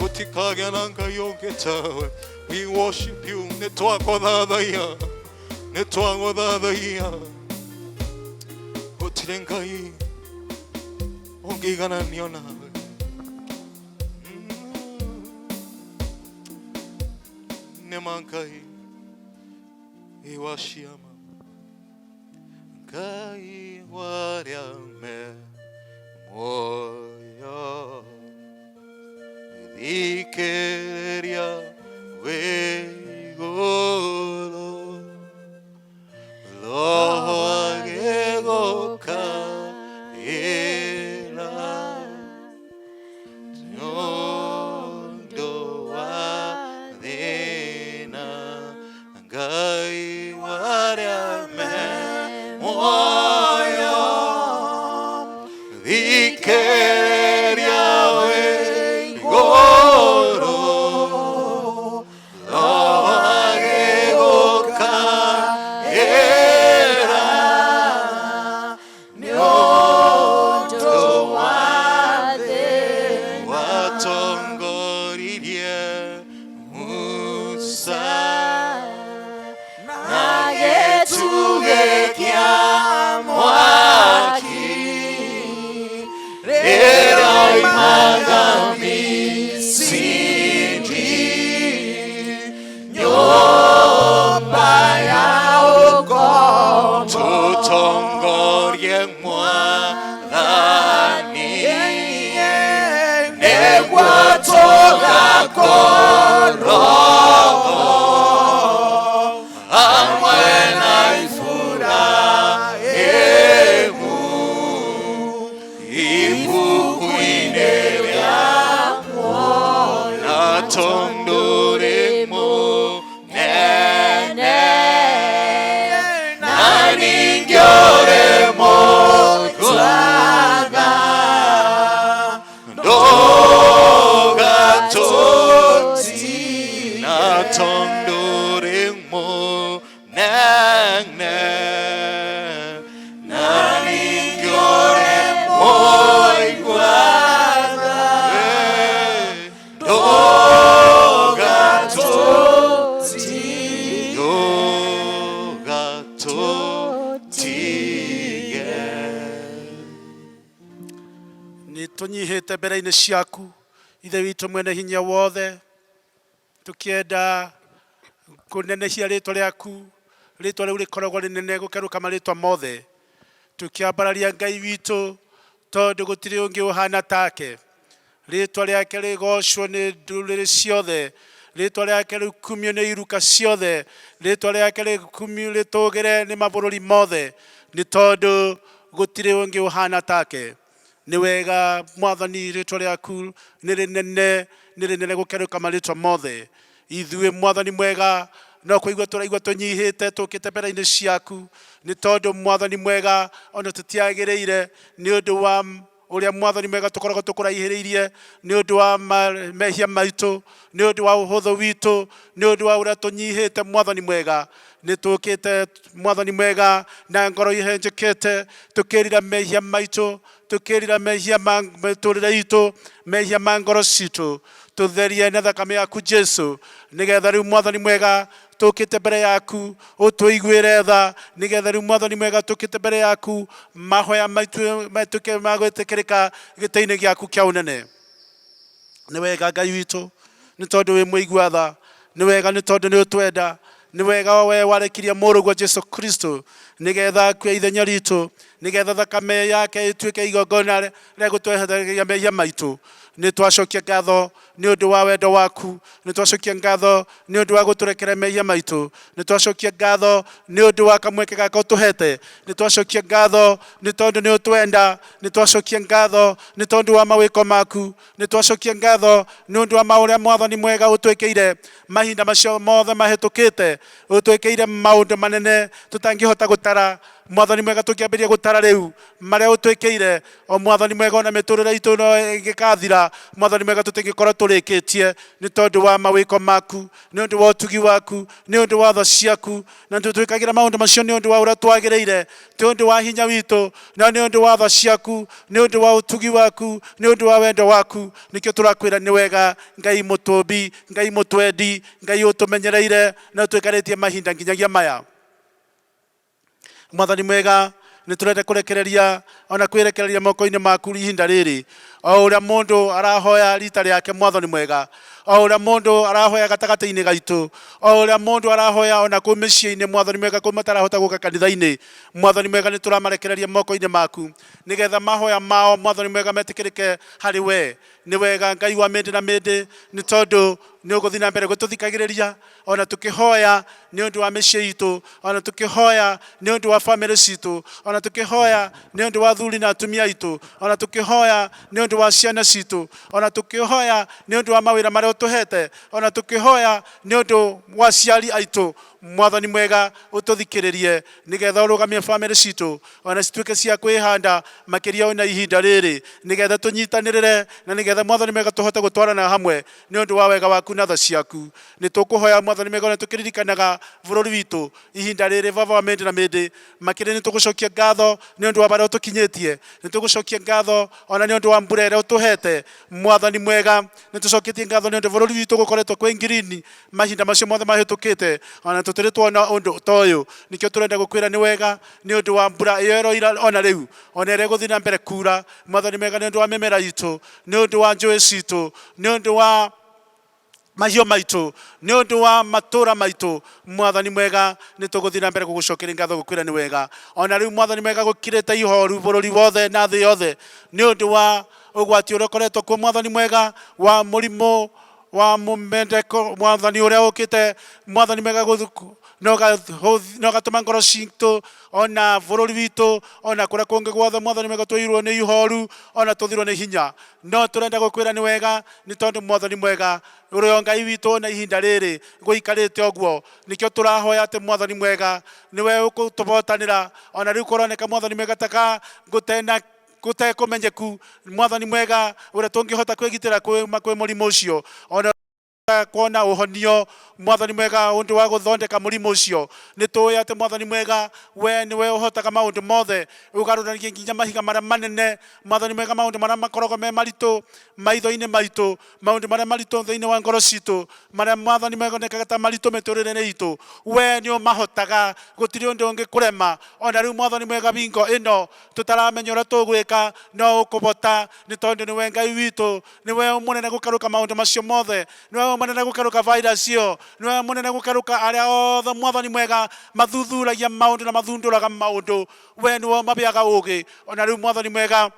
gũtikagĩa na Ngai ũngĩ tawe. We worship you. Nĩ twagũthathaiya, nĩ twagũthathaiya. Gũtirĩ Ngai ũngĩigananio nawe. Nĩ ma Ngai wa ciama, Ngai warĩa me muoyo, thikĩrĩria wĩ igũrũ, Roho agĩgũkaĩra nĩ ũndũ wa thĩna. Ngai warĩa me muoyo, thikĩrĩria wĩ igũrũ, Roho agĩgũkaĩra nĩ ũndũ wa thĩna. Watongoririe Musa na gĩtugĩ kĩa mwaki rĩrĩa oimaga Misiri, nyũmba ya ũkombo. Tũtongorie Mwathani, nĩguo tũgakorwo hamwe na Iburahĩmu ibuku-inĩ rĩa muoyo. Na tondũ ũrĩ mũnene na ningĩ ũrĩ mũtwaga, ndũgatũti. Na tondũ ũrĩ mũnene na ningĩ ũrĩ mũiguana, ndũgatũti, ndũgatũtige. Nĩ tũnyihĩte mbere-inĩ ciaku, Ithe witũ mwene hinya wothe, tũkĩenda kũnenehia rĩtwa rĩaku, rĩtwa rĩu rĩkoragwo rĩnene gũkerũka marĩtwa mothe, tũkĩambararia Ngai witũ tondũ gũtirĩ ũngĩ ũhana take. Rĩtwa rĩake rĩgocwo nĩ ndũrĩrĩ ciothe, rĩtwa rĩake rĩkumio nĩ iruka ciothe, rĩtwa rĩake rĩkumio rĩtũgĩre nĩ mabũrũri mothe, nĩ tondũ gũtirĩ ũngĩ ũhana take. Nĩ wega Mwathani, rĩtwa rĩaku nĩ rĩnene, nĩ rĩnene gũkerũka marĩtwa mothe. Ithuĩ Mwathani mwega no kũigua tũraigua tũnyihĩte tũkĩte mbere-inĩ ciaku, nĩ tondũ Mwathani mwega ona tũtiagĩrĩire, nĩ ũndũ wa ũrĩa Mwathani mwega tũkoragwo tũkũraihĩrĩirie, nĩ ũndũ wa mehia maitũ, nĩ ũndũ wa ũhũthũ witũ, nĩ ũndũ wa ũrĩa tũnyihĩte. Mwathani mwega, nĩ tũkĩte Mwathani mwega na ngoro ihenjekete, tũkĩrira mehia maitũ, tũkĩrira mehia ma mĩtũrĩre itũ, mehia ma ngoro citũ. Tũtherie na thakame yaku Jesu, nĩgetha rĩu Mwathani mwega tũkĩte mbere yaku ũtũiguĩre tha, nĩgetha rĩu Mwathani mwega tũkĩte mbere yaku mahoya maitũ matuĩke ma gwĩtĩkĩrĩka gĩtĩ-inĩ gĩaku kĩa ũnene. Nĩ wega Ngai witũ, nĩ tondũ wĩ mũigua tha. Nĩ wega nĩ tondũ nĩ ũtwenda. Nĩ wega we warekirie mũrũguo Jesu Kristo nĩgetha akue ithenya ritũ, nĩgetha thakame yake ĩtuĩke igongona rĩa gũtwehereria mehia maitũ. Nĩ twacokia ngatho nĩ ũndũ wa wendo waku, nĩ twacokia ngatho nĩ ũndũ wa gũtũrekera mehia maitũ, nĩ twacokia ngatho nĩ ũndũ wa kamweke gaka ũtũhete, nĩ twacokia ngatho nĩ tondũ nĩ ũtwenda, nĩ twacokia ngatho nĩ tondũ wa mawĩko maku, nĩ twacokia ngatho nĩ ũndũ wa maũrĩa Mwathani mwega ũtwĩkĩire mahinda macio mothe mahĩtũkĩte. Ũtwĩkĩire maũndũ manene tũtangĩhota gũtara. Mwathani mwega, tũngĩambĩrĩria gũtara rĩu marĩa ũtwĩkĩire, o Mwathani mwega, ona mĩtũrĩre itũ no ĩngĩkathira. Mwathani mwega, tũtingĩkorwo tũrĩkĩtie nĩ tondũ wa mawĩko maku, nĩ ũndũ wa ũtugi waku, nĩ ũndũ wa tha ciaku. Na tũtwĩkagĩra maũndũ macio nĩ ũndũ wa ũrĩa twagĩrĩire, ti ũndũ wa hinya witũ, no nĩ ũndũ wa tha ciaku, nĩ ũndũ wa ũtugi waku, nĩ ũndũ wa wendo waku. Nĩkĩo tũrakwĩra nĩ wega, Ngai mũtũmbi, Ngai mũtwendi, Ngai ũtũmenyereire na ũtwĩkarĩtie mahinda nginyagia maya. Mwathani mwega, nĩ tũrenda kũrekereria ona kwĩrekereria moko-inĩ maku ihinda rĩrĩ, o ũrĩa mũndũ arahoya rita rĩake. Mwathani mwega, o ũrĩa mũndũ arahoya gatagatĩ-inĩ gaitũ, o ũrĩa mũndũ arahoya ona kũu mĩciĩ-inĩ, Mwathani mwega, kũu matarahota gũka kanitha-inĩ, Mwathani mwega, nĩ tũramarekereria moko-inĩ maku nĩgetha mahoya mao, Mwathani mwega, metĩkĩrĩke harĩ we. Nĩ wega Ngai wa mĩndĩ na mĩndĩ, nĩ tondũ nĩ ũgũthiĩ na mbere gũtũthikagĩrĩria ona tũkĩhoya nĩ ũndũ wa mĩciĩ itũ, ona tũkĩhoya nĩ ũndũ wa bamĩrĩ citũ, ona tũkĩhoya nĩ ũndũ wa athuri na atumia aitũ, ona tũkĩhoya nĩ ũndũ wa ciana citũ, ona tũkĩhoya nĩ ũndũ wa mawĩra marĩa ũtũhete, ona tũkĩhoya nĩ ũndũ wa aciari aitũ. Mwathani mwega, ũtũthikĩrĩrie nĩgetha ũrũgamie bamĩrĩ citũ ona cituĩke cia kwĩhanda makĩria ona ihinda rĩrĩ, nĩgetha tũnyitanĩrĩre na nĩgetha Mwathani mwega tũhote gũtwarana hamwe nĩ ũndũ wa wega waku na tha ciaku. Nĩ tũkũhoya Mwathani mwega, ona tũkĩririkanaga bũrũri witũ ihinda rĩrĩ, Baba wa mĩndĩ na mĩndĩ, makĩria nĩ tũgũcokia ngatho nĩ ũndũ wa barĩa ũtũkinyĩtie, nĩ tũgũcokia ngatho ona nĩ ũndũ wa mbura ĩrĩa ũtũhete. Mwathani mwega, nĩ tũcoketie ngatho nĩ ũndũ bũrũri witũ gũkoretwo kwĩ ngirini mahinda macio mothe mahĩtũkĩte, ona tũtirĩ tuona ũndũ ta ũyũ. Nĩkĩo tũrenda gũkwĩra nĩ wega nĩ ũndũ wa mbura ĩyo ĩroira ona rĩu, ona ĩrĩa ĩgũthiĩ na mbere kura. Mwathani mwega, nĩ ũndũ wa mĩmera itũ, nĩ ũndũ wa njũĩ citũ, nĩ ũndũ wa mahiũ maitũ, nĩ ũndũ wa matũra maitũ, Mwathani mwega, nĩ tũgũthiĩ na mbere gũgũcokeria ngatho gũkwĩra nĩ wega. Ona rĩu Mwathani mwega, gũkirĩte ihoru bũrũri wothe na thĩ yothe nĩ ũndũ wa ũgwati ũrĩa ũkoretwo kuo, Mwathani mwega, wa mũrimũ wa mũmendeko, Mwathani, ũrĩa ũkĩte, Mwathani mwega, no gatũma ngoro citũ ona bũrũri witũ ona kũrĩa kũngĩ guothe, Mwathani mwega, tũirwo nĩ ihoru ona tũthirwo nĩ hinya. No tũrenda gũkwĩra nĩ wega nĩ tondũ Mwathani mwega, ũrĩ o Ngai witũ na ihinda rĩrĩ gũikarĩte ũguo. Nĩkĩo tũrahoya atĩ Mwathani mwega, nĩwe ũkũtũbotanĩra. Ona rĩu kũroneka, Mwathani mwega, taka gũtena gũtekũmenyeku, Mwathani mwega, ũrĩa tũngĩhota kwĩgitĩra kwĩ mũrimũ ũcio, ona kuona ũhonio, Mwathani mwega, ũndũ wa gũthondeka mũrimũ ũcio. Nĩ tũĩ atĩ Mwathani mwega, we nĩwe ũhotaga maũndũ mothe, ũgarũranagia nginya mahiga marĩa manene. Mwathani mwega, maũndũ marĩa makoragwo me maritũ maitho-inĩ maitũ, maũndũ marĩa maritũ thĩinĩ wa ngoro citũ, marĩa Mwathani mwega onekaga ta maritũ mĩtũrĩre-inĩ itũ, we nĩ ũmahotaga, gũtirĩ ũndũ ũngĩkũrema. Ona rĩu Mwathani mwega, bingo ĩno tũtaramenya ũrĩa tũgwĩka, no ũkũbota nĩ tondũ nĩwe Ngai witũ, nĩwe mũnene gũkerũka maũndũ macio mothe, nĩwe mũnene gũkerũka virus ĩyo, nĩwe mũnene gũkerũka arĩa othe, Mwathani mwega, mathuthuragia maũndũ na mathundũraga maũndũ. We nĩwe ũmabeaga ũgĩ. Ona rĩu Mwathani mwega,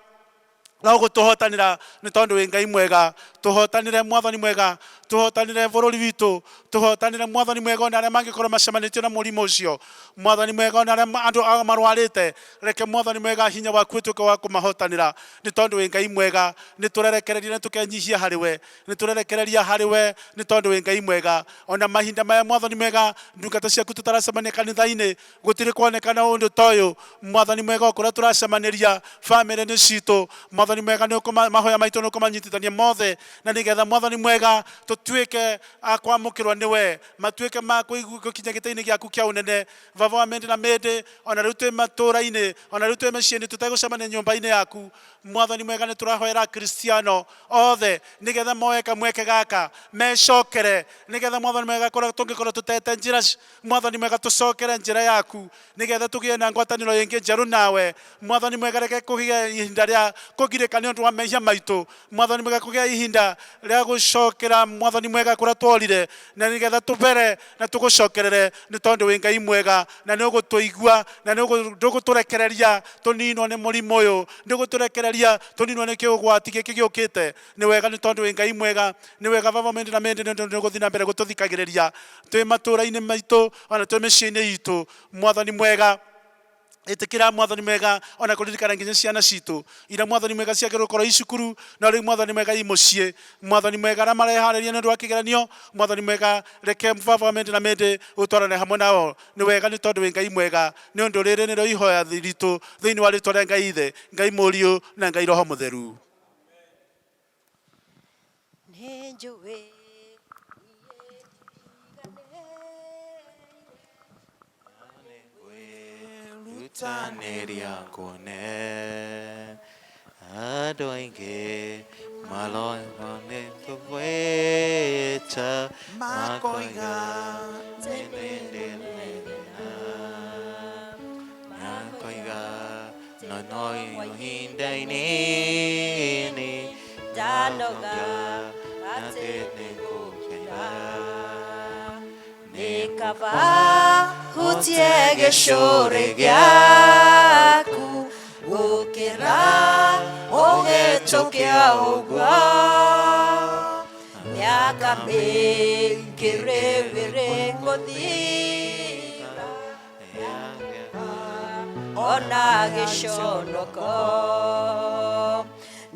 no gũtũhotanĩra nĩ tondũ wĩ Ngai mwega. Tũhotanĩre, Mwathani mwega. Tũhotanĩre bũrũri witũ, tũhotanĩre Mwathani mwega ona arĩa mangĩkorwo macemanĩtio na mũrimũ ũcio. Mwathani mwega ona arĩa andũ ao marwarĩte, reke Mwathani mwega hinya waku ũtuĩke wa kũmahotanĩra, nĩ tondũ wĩ Ngai mwega. Nĩ tũrerekereria na tũkenyihia harĩ we, nĩ tũrerekereria harĩ we, nĩ tondũ wĩ Ngai mwega. Ona mahinda maya Mwathani mwega, ndungata ciaku tũtaracemania kanitha-inĩ, gũtirĩ kwonekana ũndũ ta ũyũ. Mwathani mwega, o kũrĩa tũracemanĩria bamĩrĩ-inĩ citũ, Mwathani mwega, nĩ ũkũma, mahoya maitũ nĩ ũkũmanyitithania mothe, na nĩgetha Mwathani mwega tũtuĩke a kwamũkĩrwo nĩwe, matuĩke ma gũkinya gĩtĩ-inĩ gĩaku kĩa ũnene. Baba wa mĩndĩ na mĩndĩ, ona rĩu twĩ matũũra-inĩ, ona rĩu twĩ mĩciĩ-inĩ tũtegũcemania nyũmba-inĩ yaku, Mwathani mwega, nĩ tũrahoera Akristiano othe nĩgetha moe kamweke gaka mecokere, nĩgetha Mwathani mwega kũrĩa tũngĩkorwo tũtete njĩra, Mwathani mwega tũcokere njĩra yaku, nĩgetha tũgĩe na ngwatanĩro ĩngĩ njerũ nawe. Mwathani mwega, reke kũgĩe ihinda rĩa kũgirĩka nĩ ũndũ wa mehia maitũ. Mwathani mwega, kũgĩe ihinda rĩa gũcokera Mwathani mwega kũrĩa tworire, na nĩgetha tũbere na tũgũcokerere, nĩ tondũ wĩ Ngai mwega na nĩ ũgũtũigua, na nĩ ndũgũtũrekereria tũninwo nĩ mũrimũ ũyũ, ndũgũtũrekereria tũninwo nĩ kĩũgwati gĩkĩ gĩũkĩte. Nĩ wega nĩ tondũ wĩ Ngai mwega. Nĩ wega Baba mĩndĩ na mĩndĩ, nĩ ũndũ nĩ ũgũthiĩ na mbere gũtũthikagĩrĩria twĩ matũũra-inĩ maitũ ona twĩ mĩciĩ-inĩ itũ. Mwathani mwega, ĩtĩkĩra Mwathani mwega ona kũririkana nginya ciana citũ ira Mwathani mwega ciagĩrĩirwo gũkorwo i cukuru, no rĩu Mwathani mwega i mũciĩ. Mwathani mwega, arĩa mareharĩria nĩ ũndũ wa kĩgeranio, Mwathani mwega, reke Baba wa mĩndĩ na mĩndĩ ũtwarane hamwe nao. Nĩ wega nĩ tondũ wĩ Ngai mwega. Nĩ ũndũ rĩrĩ nĩrĩo ihoya ritũ thĩinĩ wa rĩtwa rĩa Ngai Ithe, Ngai Mũriũ na Ngai Roho Mũtheru. Nĩ njũĩ Rutanĩria ngone andũ aingĩ maroiga nĩ tũgwĩta, makoiga makoiga no no ihinda inini ndanoga atĩ nĩngũkena. Nĩ kaba hutie gĩcũrĩ gĩaku gũkĩra ũhĩtũke ũguo. Mĩaka mĩingĩ rĩu ĩrĩ gũthira, ona gĩconoko.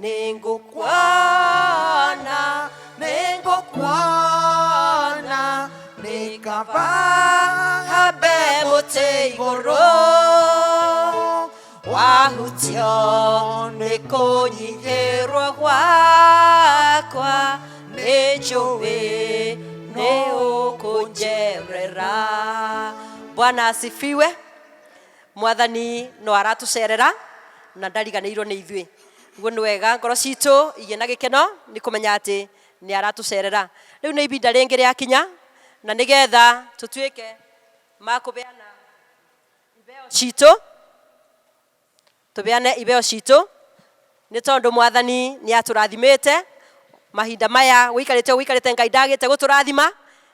Nĩngũkuona, nĩngũkuona, nĩ kaba hambe mũtĩ igũrũ, wahutio nĩ kũnyihĩrwo gwakwa, nĩ njũĩ nĩ ũkũnjerera. Bwana asifiwe. Mwathani no aratũcerera na ndariganĩirwo nĩ ithuĩ. Guo nĩ wega ngoro citũ igĩe na gĩkeno nĩ kũmenya atĩ nĩ aratũcerera. Rĩu nĩ ibinda rĩngĩ rĩakinya, na nĩgetha tũtuĩke ma kũbeana ibeo citũ, tũbeane ibeo citũ, nĩ tondũ Mwathani nĩ atũrathimĩte mahinda maya gũikarĩte gũikarĩte, Ngai ndagĩte gũtũrathima,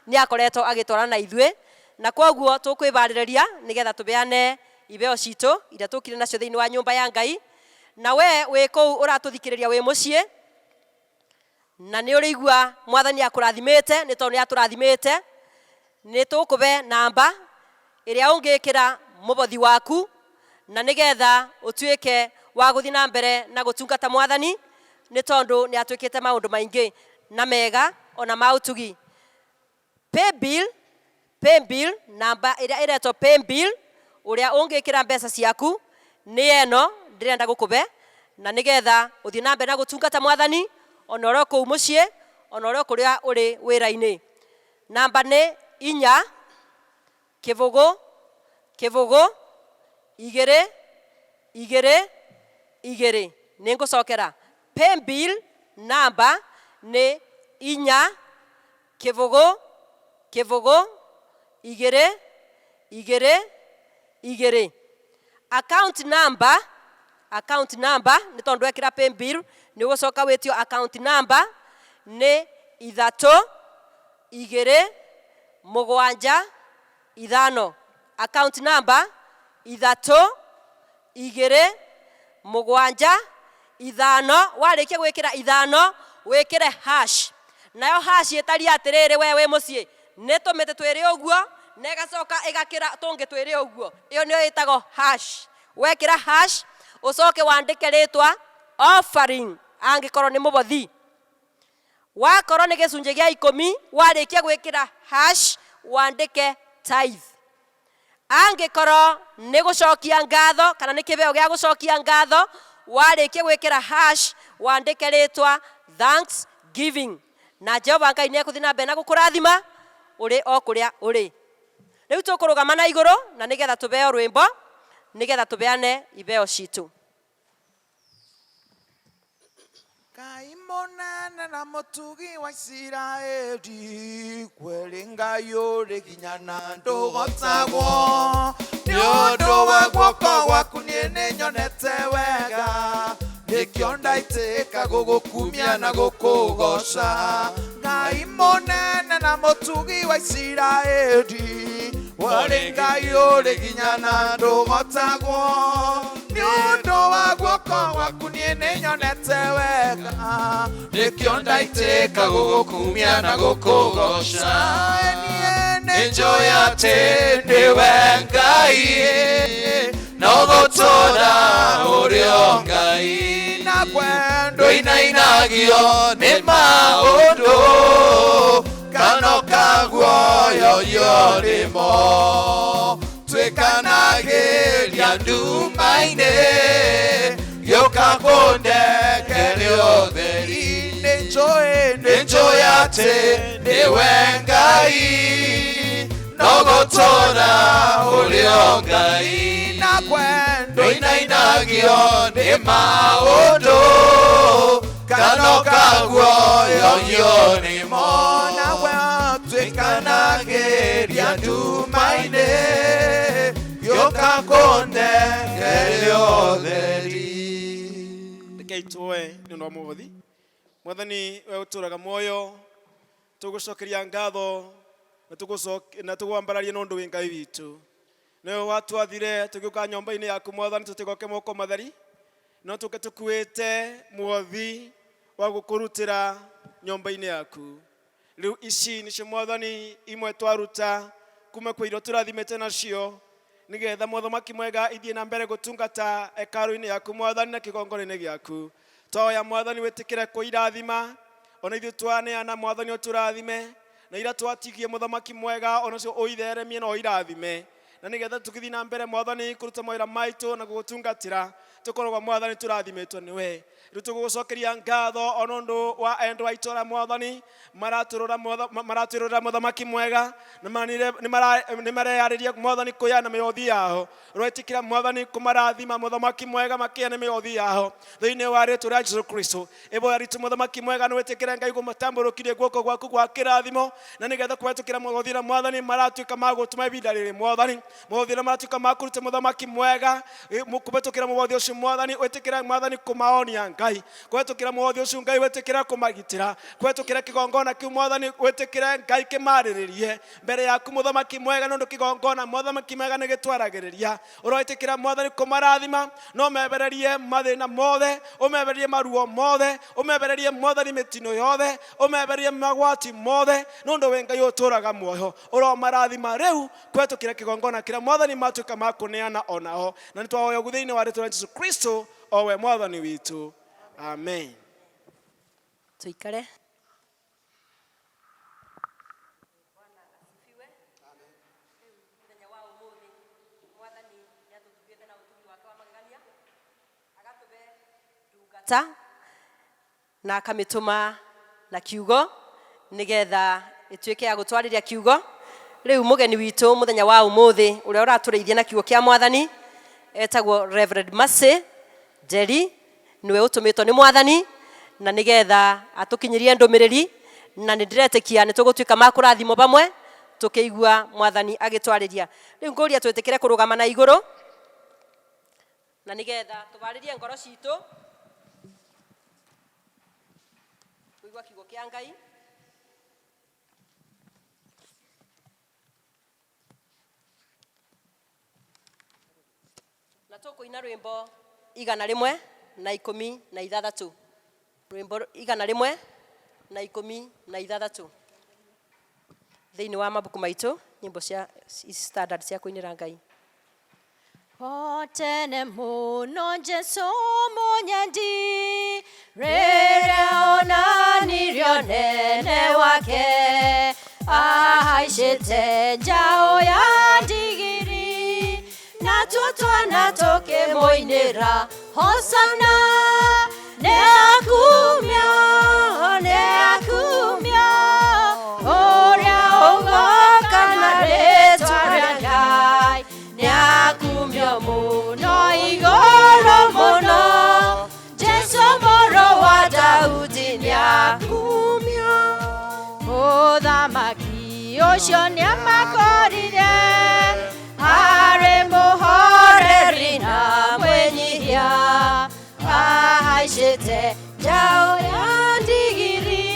nĩ akoretwo agĩtwarana na ithuĩ, na kwoguo tũkwĩbarĩrĩria nĩgetha tũbeane ibeo citũ iria tũkire nacio thĩinĩ wa nyũmba ya Ngai. Na we wĩ kũu ũratũthikĩrĩria wĩ mũciĩ, na nĩ ũrĩigua Mwathani akũrathimĩte, nĩ tondũ nĩ atũrathimĩte, nĩ tũkũbe namba ĩrĩa ũngĩkĩra mũbothi waku, na nĩgetha ũtuĩke wa gũthiĩ na mbere na gũtungata Mwathani, nĩ tondũ nĩ atwĩkĩte maũndũ maingĩ na mega ona ma ũtugi. Paybill, paybill namba ĩrĩa ĩretwo paybill, ũrĩa ũngĩkĩra mbeca ciaku nĩ ĩno ndĩrenda gũkũbe, na nĩgetha ũthiĩ na mbere na gũtungata Mwathani ona ũrĩ o kũu mũciĩ, ona ũrĩ o kũrĩa ũrĩ wĩra-inĩ. Namba nĩ 4 0 0 2 2 2. Nĩ ngũcokera, paybill namba nĩ 4 0 0 2 2 2. Account number, account number nĩ tondũ wekĩra paybill nĩ ũgũcoka wĩtio account number, nĩ 3 2 7 5. Account number 3 2 7 5. Warĩkia gwĩkĩra 5 wĩkĩre hash. Nayo hash ĩtariĩ atĩrĩrĩ, we wĩ mũciĩ, nĩ tũmĩtĩ twĩrĩ ũguo na ĩgacoka ĩgakĩra tũngĩ twĩrĩ ũguo. Ĩyo nĩyo ĩtagwo hash. Wekĩra hash ũcoke wandĩke rĩtwa offering, angĩkorwo nĩ mũbothi. Wakorwo nĩ gĩcunjĩ gĩa ikũmi, warĩkia gwĩkĩra hash wandĩke tithe. Angĩkorwo nĩ gũcokia ngatho kana nĩ kĩbeo gĩa gũcokia ngatho, warĩkia gwĩkĩra hash wandĩke rĩtwa thanksgiving. Na Jehova Ngai nĩ ekũthiĩ na mbere na gũkũrathima ũrĩ o kũrĩa ũrĩ. Rĩu tũkũrũgama na igũrũ na nĩgetha tũbeo rwĩmbo, nĩgetha tũbeane ibeo citũ. Ngai mũnene na mũtugi wa Isiraeli, kweri Ngai ũrĩ hinya na ndũgotagwo. Nĩ ũndũ wa guoko gwaku niĩ nĩnyonete wega, nĩkĩo ndaitĩka gũgũkumia na gũkũgoca. Ngai mũnene na mũtugi wa Isiraeli, kweri Ngai ũrĩ hinya na ndũgotagwo. Nĩ ũndũ wa guoko gwaku niĩ nĩnyonete wega, nĩkĩo ndaitĩka gũgũkumia na gũkũgoca. Niĩ nĩnjũĩ atĩ nĩwe Ngai, no gũtũũra ũrĩ o Ngai, na kwendwo inainagio nĩ maũndũ kana ũkaguoyoyio nĩmo. Twĩkanagĩria nduma-inĩ, gĩũka kũndekeria ũtheri. Nĩnjũĩ atĩ nĩwe Ngai, no gũtũũra ũrĩ o Ngai, na kwendwo inainagio nĩ maũndũ kana ũkaguoyoyio nĩmo. Nawe twĩkanagĩria nduma-inĩ, gĩũka kũndekeria ũtheri. Rekei tuoe nĩ ũndũ wa mũhothi. Mwathani we ũtũũraga muoyo, tũgũcokeria ngatho na tũgwambararia nĩ ũndũ wĩ Ngai witũ. Nĩwe watwathire tũgĩũka nyũmba-inĩ yaku Mwathani, tũtigoke moko matheri, no tũke tũkuĩte mũhothi wa gũkũrutĩra nyũmba-inĩ yaku. Rĩu ici nĩcio Mwathani imwe twaruta kuma kwĩ iria tũrathimĩte nacio, nĩgetha mũthamaki mwega ithiĩ na mbere gũtungata hekarũ-inĩ yaku Mwathani na kĩgongona-inĩ gĩaku. Twahoya Mwathani wĩtĩkĩre kũirathima, ona ithuĩ twaneana Mwathani ũtũrathime, na ira twatigie mũthamaki mwega onacio ũitheremie na ũirathime, na nĩgetha tũgĩthiĩ na mbere Mwathani kũruta mawĩra maitũ na gũgũtungatĩra, tũkoragwo Mwathani tũrathimĩtwo nĩwe. Rĩu tũgũgũcokeria ngatho ona ũndũ wa endwa aitũ arĩa Mwathani maratwĩrorera mũthamaki mwega, nĩmareyarĩria Mwathani kũheana mĩhothi yao. Ũroĩtĩkĩra Mwathani kũmarathima mũthamaki mwega makĩheana mĩhothi yao thĩinĩ wa rĩtwa rĩa Jesũ Kristo. Ihoya ritũ mũthamaki mwega nĩ wĩtĩkĩre Ngai gũmatambũrũkĩrie guoko gwaku gwa kĩrathimo, na nĩgetha kũhetũkĩra mũhothi ũrĩa Mwathani maratuĩka ma gũtũma ihinda rĩrĩ Mwathani, mũhothi ũrĩa maratuĩka ma kũruta mũthamaki mwega, kũhetũkĩra mũhothi ũcio Mwathani wĩtĩkĩre Mwathani kũmaonia Ngai, kũhetũkĩra mũhothi ũcio Ngai wĩtĩkĩre kũmagitĩra, kũhetũkĩra kĩgongona kĩu Mwathani wĩtĩkĩre Ngai kĩmarĩrĩrie mbere yaku mũthamaki mwega, nĩ ũndũ kĩgongona mũthamaki mwega nĩ gĩtwaragĩrĩria. Ũroĩtĩkĩra Mwathani kũmarathima, no mebererie mathĩna mothe, ũmebererie maruo mothe, ũmebererie Mwathani mĩtino yothe, ũmebererie magwati mothe, nĩ ũndũ wĩ Ngai ũtũũraga muoyo. Ũromarathima rĩu kũhetũkĩra kĩgongona kĩrĩa Mwathani matuĩka ma kũneana onao, na nĩtwahoya ũguo thĩinĩ wa rĩtwa rĩa Jesũ Kristo o we Mwathani witũ. Amen. Tũikare. Na akamĩtũma na kiugo nĩgetha ĩtuĩke ya gũtwarĩria kiugo. Rĩu mũgeni witũ mũthenya wa ũmũthĩ ũrĩa ũratũrĩithia na kiugo kĩa Mwathani etagwo Reverend Mercy Njeri, nĩwe ũtũmĩtwo nĩ Mwathani na nĩgetha atũkinyĩrie ndũmĩrĩri, na nĩ ndĩretĩkia nĩ tũgũtuĩka ma kũrathimwo vamwe tũkĩigua Mwathani agĩtwarĩria. Rĩu ngũria twĩtĩkĩre kũrũgama na igũrũ na nĩgetha tũbarĩrie ngoro citũ kũigua kiugo kĩa Ngai. Na tũkũina rwĩmbo 116, rwĩmbo 116. Na 16 thĩinĩ wa mabuku maitũ, nyĩmbo cia standard cia kũinĩra Ngai. O tene mũno Jesũ mũnyendi, rĩrĩa onanirio nene wake, ahaicĩte njaũ ya ndigiri, natuo twana tũkĩmũinĩra hosana. Nĩ akumio, nĩ akumio, ũrĩa ũgoka na rĩtwa rĩa Ngai, nĩ akumio mũno igũrũ mũno, Jesũ mũrũ wa Daudi nĩ akumio. Mũthamaki ũcio nĩamakorire arĩ mũhoreri na mwĩnyihia, ahaicĩte njaũ ya ndigiri,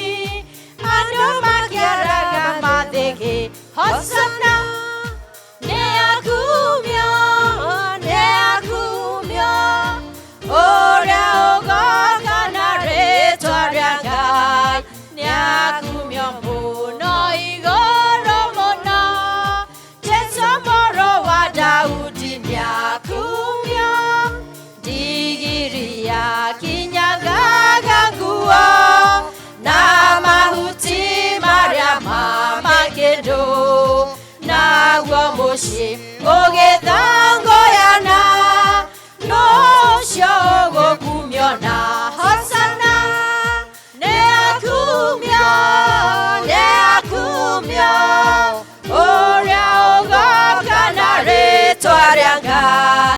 andũ makĩaraga mathĩgĩ hosana. Nĩ akumio, nĩ akumio, ũrĩa ũgoka na rĩtwa rĩa Ngai, nĩ akumio mũno igũrũ mũno, Jesũ mũrũ wa Daudi nĩ akumio. Ndigiri yakinyangaga nguo na mahuti marĩa mamakĩndũ, naguo mũciĩ ũgĩthangũyana, nũcio ũgũkumio na hosana. Nĩ akumio, nĩ akumio, ũrĩa ũgoka na rĩtwa rĩa Ngai,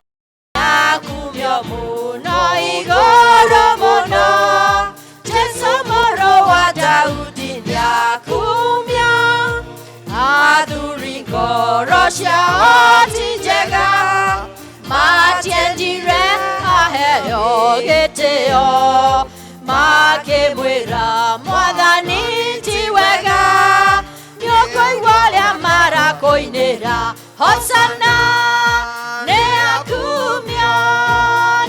akumio mũno igũrũ mũno, Jesũ mũrũ wa Daudi nĩ akumio. Athuri ngoro ciao ti njega, matiendire aheo gĩtĩo, makĩmwĩra Mwathani ti wega, nĩũkũigua ũrĩa marakũinĩra hosana. Nĩ akumio,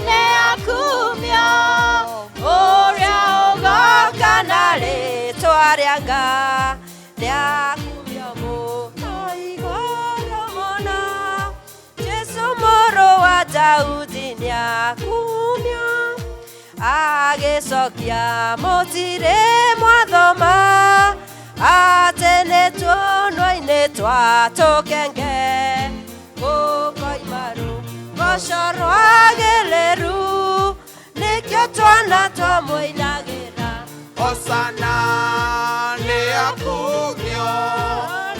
nĩ akumio, ũrĩa ũgoka na rĩtwa rĩa Ngai, nĩ akumio mũno igũrũ mũno, Jesũ mũrũ wa Daudi nĩ akumio. Agĩcokia, mũtirĩ mwathoma atĩ nĩ tũnua-inĩ twa tũkenge gũkoima rũgoco rwagĩrĩru, nĩkĩo twana twamũinagĩra Hosana. Nĩ akumio,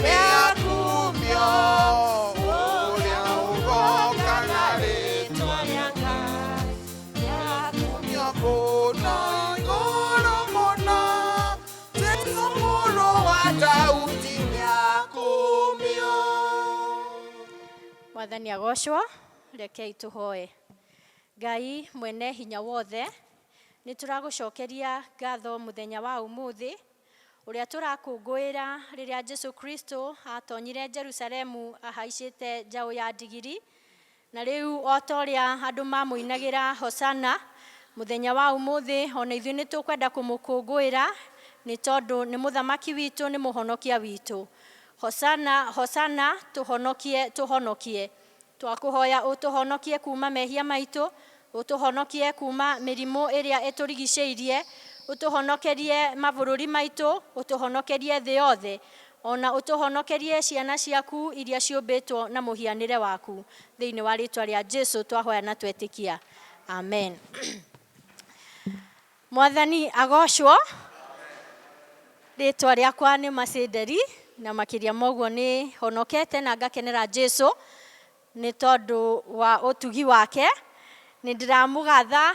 nĩ akumio, ũrĩa ũgoka na rĩtwa rĩa Ngai, nĩ akumio mũno igũrũ mũno, Jesũ mũrũ wa Daudi nĩ akumio. Mwathani agocwo. Rekei tũhoe. Ngai mwene hinya wothe, nĩ tũragũcokeria ngatho mũthenya wa ũmũthĩ ũrĩa tũrakũngũĩra rĩrĩa Jesu Kristo atonyire Jerusalemu ahaicĩte njaũ ya ndigiri, na rĩu o ta ũrĩa andũ mamũinagĩra hosana mũthenya wa ũmũthĩ, ona ithuĩ nĩ tũkwenda kũmũkũngũĩra nĩ tondũ nĩ mũthamaki witũ, nĩ mũhonokia witũ. Hosana, hosana, tũhonokie, tũhonokie. Twakũhoya ũtũhonokie kuma mehia maitũ, ũtũhonokie kuma mĩrimũ ĩrĩa ĩtũrigicĩirie, ũtũhonokerie mabũrũri maitũ, ũtũhonokerie thĩ yothe, ona ũtũhonokerie ciana ciaku iria ciũmbĩtwo na mũhianĩre waku. Thĩinĩ wa rĩtwa rĩa Jesu twahoya na twetĩkia, amen. Mwathani agocwo. Rĩtwa rĩakwa nĩ Macinderi, na makĩria ma ũguo nĩ honokete na ngakenera Jesu nĩ tondũ wa ũtugi wake. Nĩ ndĩramũgatha.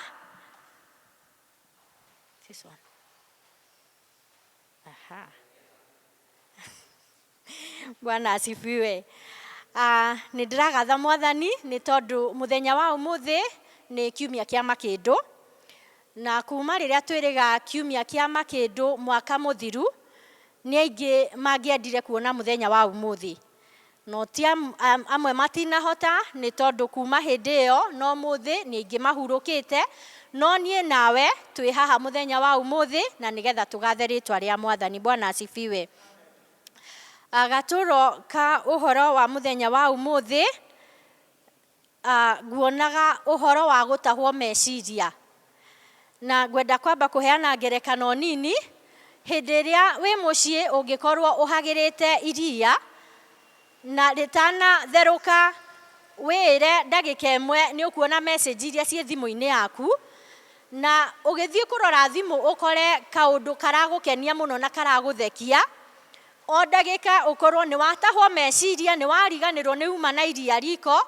This one. Aha. Bwana asifiwe. Nĩ ndĩragatha Mwathani nĩ tondũ mũthenya wa ũmũthĩ nĩ kiumia kĩa makĩndũ, na kuma rĩrĩa twĩrĩga kiumia kĩa makĩndũ mwaka mũthiru, nĩ aingĩ mangĩendire kuona mũthenya wa ũmũthĩ. No ti amwe matinahota nĩ tondũ kuma hĩndĩ ĩyo no mũthĩ nĩ aingĩ mahurũkĩte, no niĩ nawe twĩ haha mũthenya wa ũmũthĩ na nĩgetha tũgathe rĩtwa rĩa Mwathani. Bwana asifiwe. Gatũro ka ũhoro wa mũthenya wa ũmũthĩ, nguonaga ũhoro wa gũtahwo meciria. Na ngwenda kwamba kũheana ngerekano nini. Hĩndĩ ĩrĩa wĩ mũciĩ ũngĩkorwo ũhagĩrĩte iria na rĩtanatherũka wĩĩre ndagĩka ĩmwe nĩ ũkuona message iria ciĩ thimũ-inĩ yaku, na ũgĩthiĩ kũrora thimũ ũkore kaũndũ karagũkenia mũno na karagũthekia, o ndagĩka ũkorwo nĩ watahwo meciria, nĩ wariganĩrwo nĩ uma na iria riko,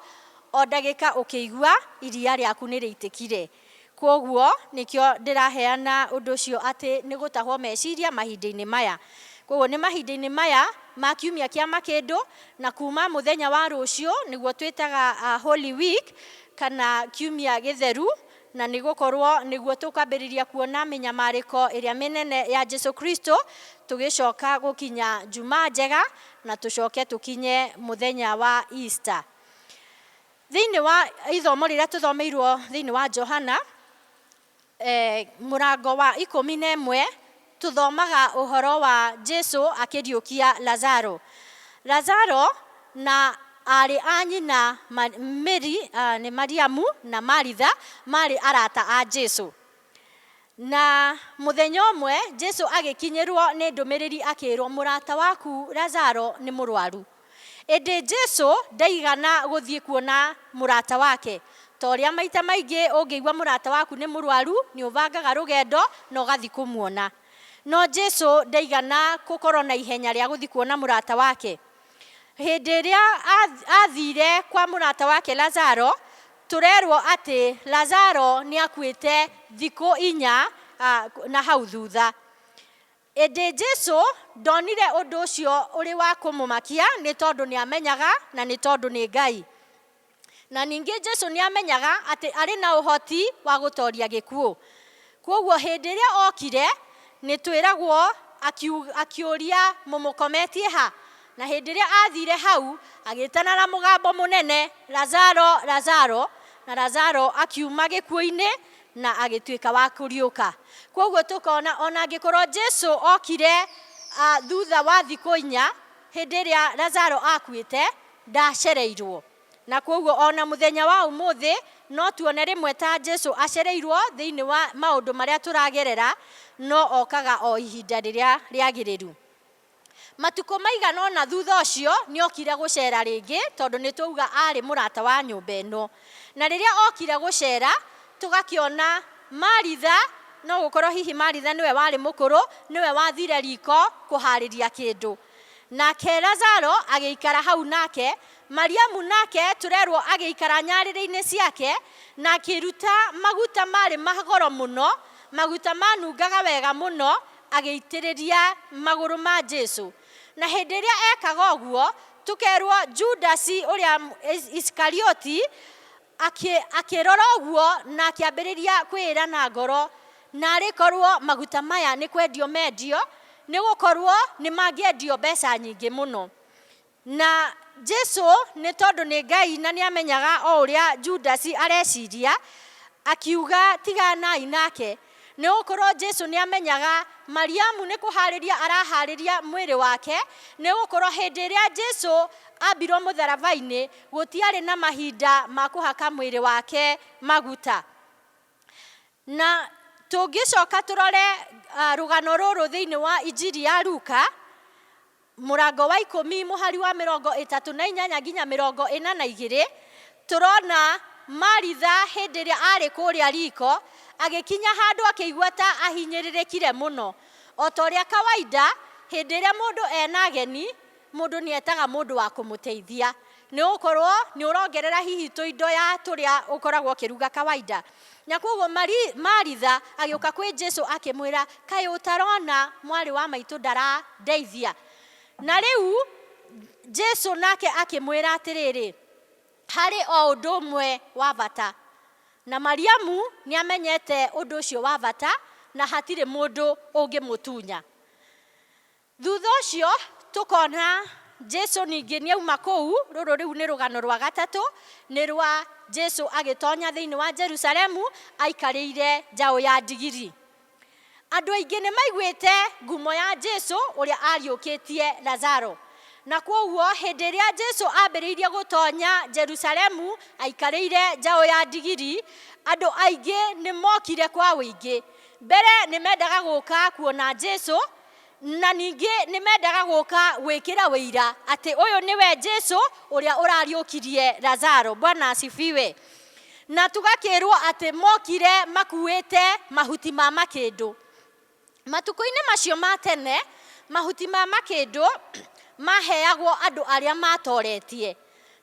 o ndagĩka ũkĩigua iria rĩaku nĩ rĩitĩkire. Kwoguo nĩkĩo ndĩraheana ũndũ ũcio atĩ nĩ gũtahwo meciria mahinda-inĩ maya. Kwoguo nĩ mahinda-inĩ maya ma kiumia kĩa makĩndũ, na kuma mũthenya wa rũciũ nĩguo twĩtaga Holy Week kana kiumia gĩtheru, na nĩ gũkorwo nĩguo tũkwambĩrĩria kuona mĩnyamarĩko ĩrĩa mĩnene ya Jesu Kristo, tũgĩcoka gũkinya Jumaa njega na tũcoke tũkinye mũthenya wa Easter. Thĩinĩ wa ithomo rĩrĩa tũthomeirwo thĩinĩ wa Johana, mũrango wa 11, tũthomaga ũhoro wa Jesu akĩriũkia Lazaro. Lazaro na aarĩ a nyina Mary, nĩ Mariamu na Maritha marĩ arata a Jesu. Na mũthenya ũmwe Jesu agĩkinyĩrwo nĩ ndũmĩrĩri akĩrwo mũrata waku Lazaro nĩ mũrwaru. Ĩndĩ Jesu ndaigana gũthiĩ kuona mũrata wake. Ta ũrĩa maita maingĩ ũngĩigua mũrata waku nĩ mũrwaru, nĩ ũbangaga rũgendo na ũgathiĩ kũmuona. No Jesu ndaigana gũkorwo na ihenya rĩa gũthiĩ kuona mũrata wake. Hĩndĩ ĩrĩa athire kwa mũrata wake Lazaro, tũrerwo atĩ Lazaro nĩ akuĩte thikũ 4 na hau thutha. Ĩndĩ Jesu ndonire ũndũ ũcio ũrĩ wa kũmũmakia nĩ tondũ nĩ amenyaga na nĩ tondũ nĩ Ngai. Na ningĩ Jesu nĩ amenyaga atĩ arĩ na ũhoti wa gũtoria gĩkuũ. Kwoguo hĩndĩ ĩrĩa okire nĩ twĩragwo akĩũria mũmũkometie ha. Na hĩndĩ ĩrĩa athire hau agĩtana na mũgambo mũnene, Lazaro, Lazaro, na Lazaro akiuma gĩkuũ-inĩ na agĩtuĩka wa kũriũka. Kwoguo tũkona ona angĩkorwo Jesu okire thutha wa thikũ 4 hĩndĩ ĩrĩa Lazaro akuĩte ndacereirwo. Na kwoguo ona mũthenya wa ũmũthĩ no tuone rĩmwe ta Jesu acereirwo thĩinĩ wa maũndũ marĩa tũragerera, no okaga o ihinda rĩrĩa rĩagĩrĩru. Matukũ maigana ũna thutha ũcio nĩ okire gũcera rĩngĩ, tondũ nĩ twauga arĩ mũrata wa nyũmba ĩno. Na rĩrĩa okire gũcera tũgakĩona Maritha, no gũkorwo hihi Maritha nĩwe warĩ mũkũrũ, nĩwe wathire riko kũharĩria kĩndũ. Nake Lazaro agĩikara hau nake, Mariamu nake tũrerwo agĩikara nyarĩrĩ-inĩ ciake na akĩruta maguta marĩ magoro mũno, maguta manungaga wega mũno, agĩitĩrĩria magũrũ ma Jesu. Na hĩndĩ ĩrĩa ekaga ũguo, tũkerwo Judasi ũrĩa Iskarioti akĩrora ũguo na akĩambĩrĩria kwĩĩra na ngoro, narĩ korwo maguta maya nĩ kwendio mendio, nĩ gũkorwo nĩ mangĩendio mbeca nyingĩ mũno. Na Jesu nĩ tondũ nĩ Ngai na nĩ amenyaga o ũrĩa Judasi areciria, akiuga tiganai nake. Nĩ gũkorwo Jesu nĩ amenyaga Mariamu nĩ kũharĩria araharĩria mwĩrĩ wake, nĩ gũkorwo hĩndĩ ĩrĩa Jesu ambirwo mũtharaba-inĩ gũtiarĩ na mahinda ma kũhaka mwĩrĩ wake maguta. Na tũngĩcoka tũrore rũgano rũrũ thĩinĩ wa Injiri ya Luka, mũrango wa 10 mũhari wa 38 nginya 42, tũrona Maritha hĩndĩ ĩrĩa arĩ kũrĩa riko agĩkinya handũ akĩigua ta ahinyĩrĩrĩkire mũno. O ta ũrĩa kawaida hĩndĩ ĩrĩa mũndũ ena ageni, mũndũ nĩ etaga mũndũ wa kũmũteithia, nĩ gũkorwo nĩ ũrongerera hihi tũindo ya tũrĩa ũkoragwo ũkĩruga kawaida. Na kwoguo Maritha agĩũka kwĩ Jesu akĩmwĩra, kaĩ ũtarona mwarĩ wa maitũ ndarandeithia? Na rĩu Jesu nake akĩmwĩra atĩrĩrĩ, harĩ o ũndũ ũmwe wa bata. Na Mariamu nĩ amenyete ũndũ ũcio wa bata na hatirĩ mũndũ ũngĩmũtunya. Thutha ũcio tũkona Jesu ningĩ nĩ auma kũu. Rũrũ rĩu nĩ rũgano rwa gatatũ, nĩ rwa Jesu agĩtonya thĩinĩ wa Jerusalemu aikarĩire njaũ ya ndigiri. Andũ aingĩ nĩ maiguĩte ngumo ya Jesu ũrĩa ariũkĩtie Lazaro, na kwoguo hĩndĩ ĩrĩa Jesu ambĩrĩirie gũtonya Jerusalemu aikarĩire njaũ ya ndigiri, andũ aingĩ nĩ mokire kwa ũingĩ. Mbere nĩ mendaga gũka kuona Jesu, na ningĩ nĩ mendaga gũka gwĩkĩra ũira atĩ ũyũ nĩwe Jesu ũrĩa ũrariũkirie Lazaro. Bwana asifiwe. Na tũgakĩrwo atĩ mokire makuĩte mahuti ma makĩndũ. Matukũ-inĩ macio ma tene, mahuti ma makĩndũ maheagwo andũ arĩa matoretie.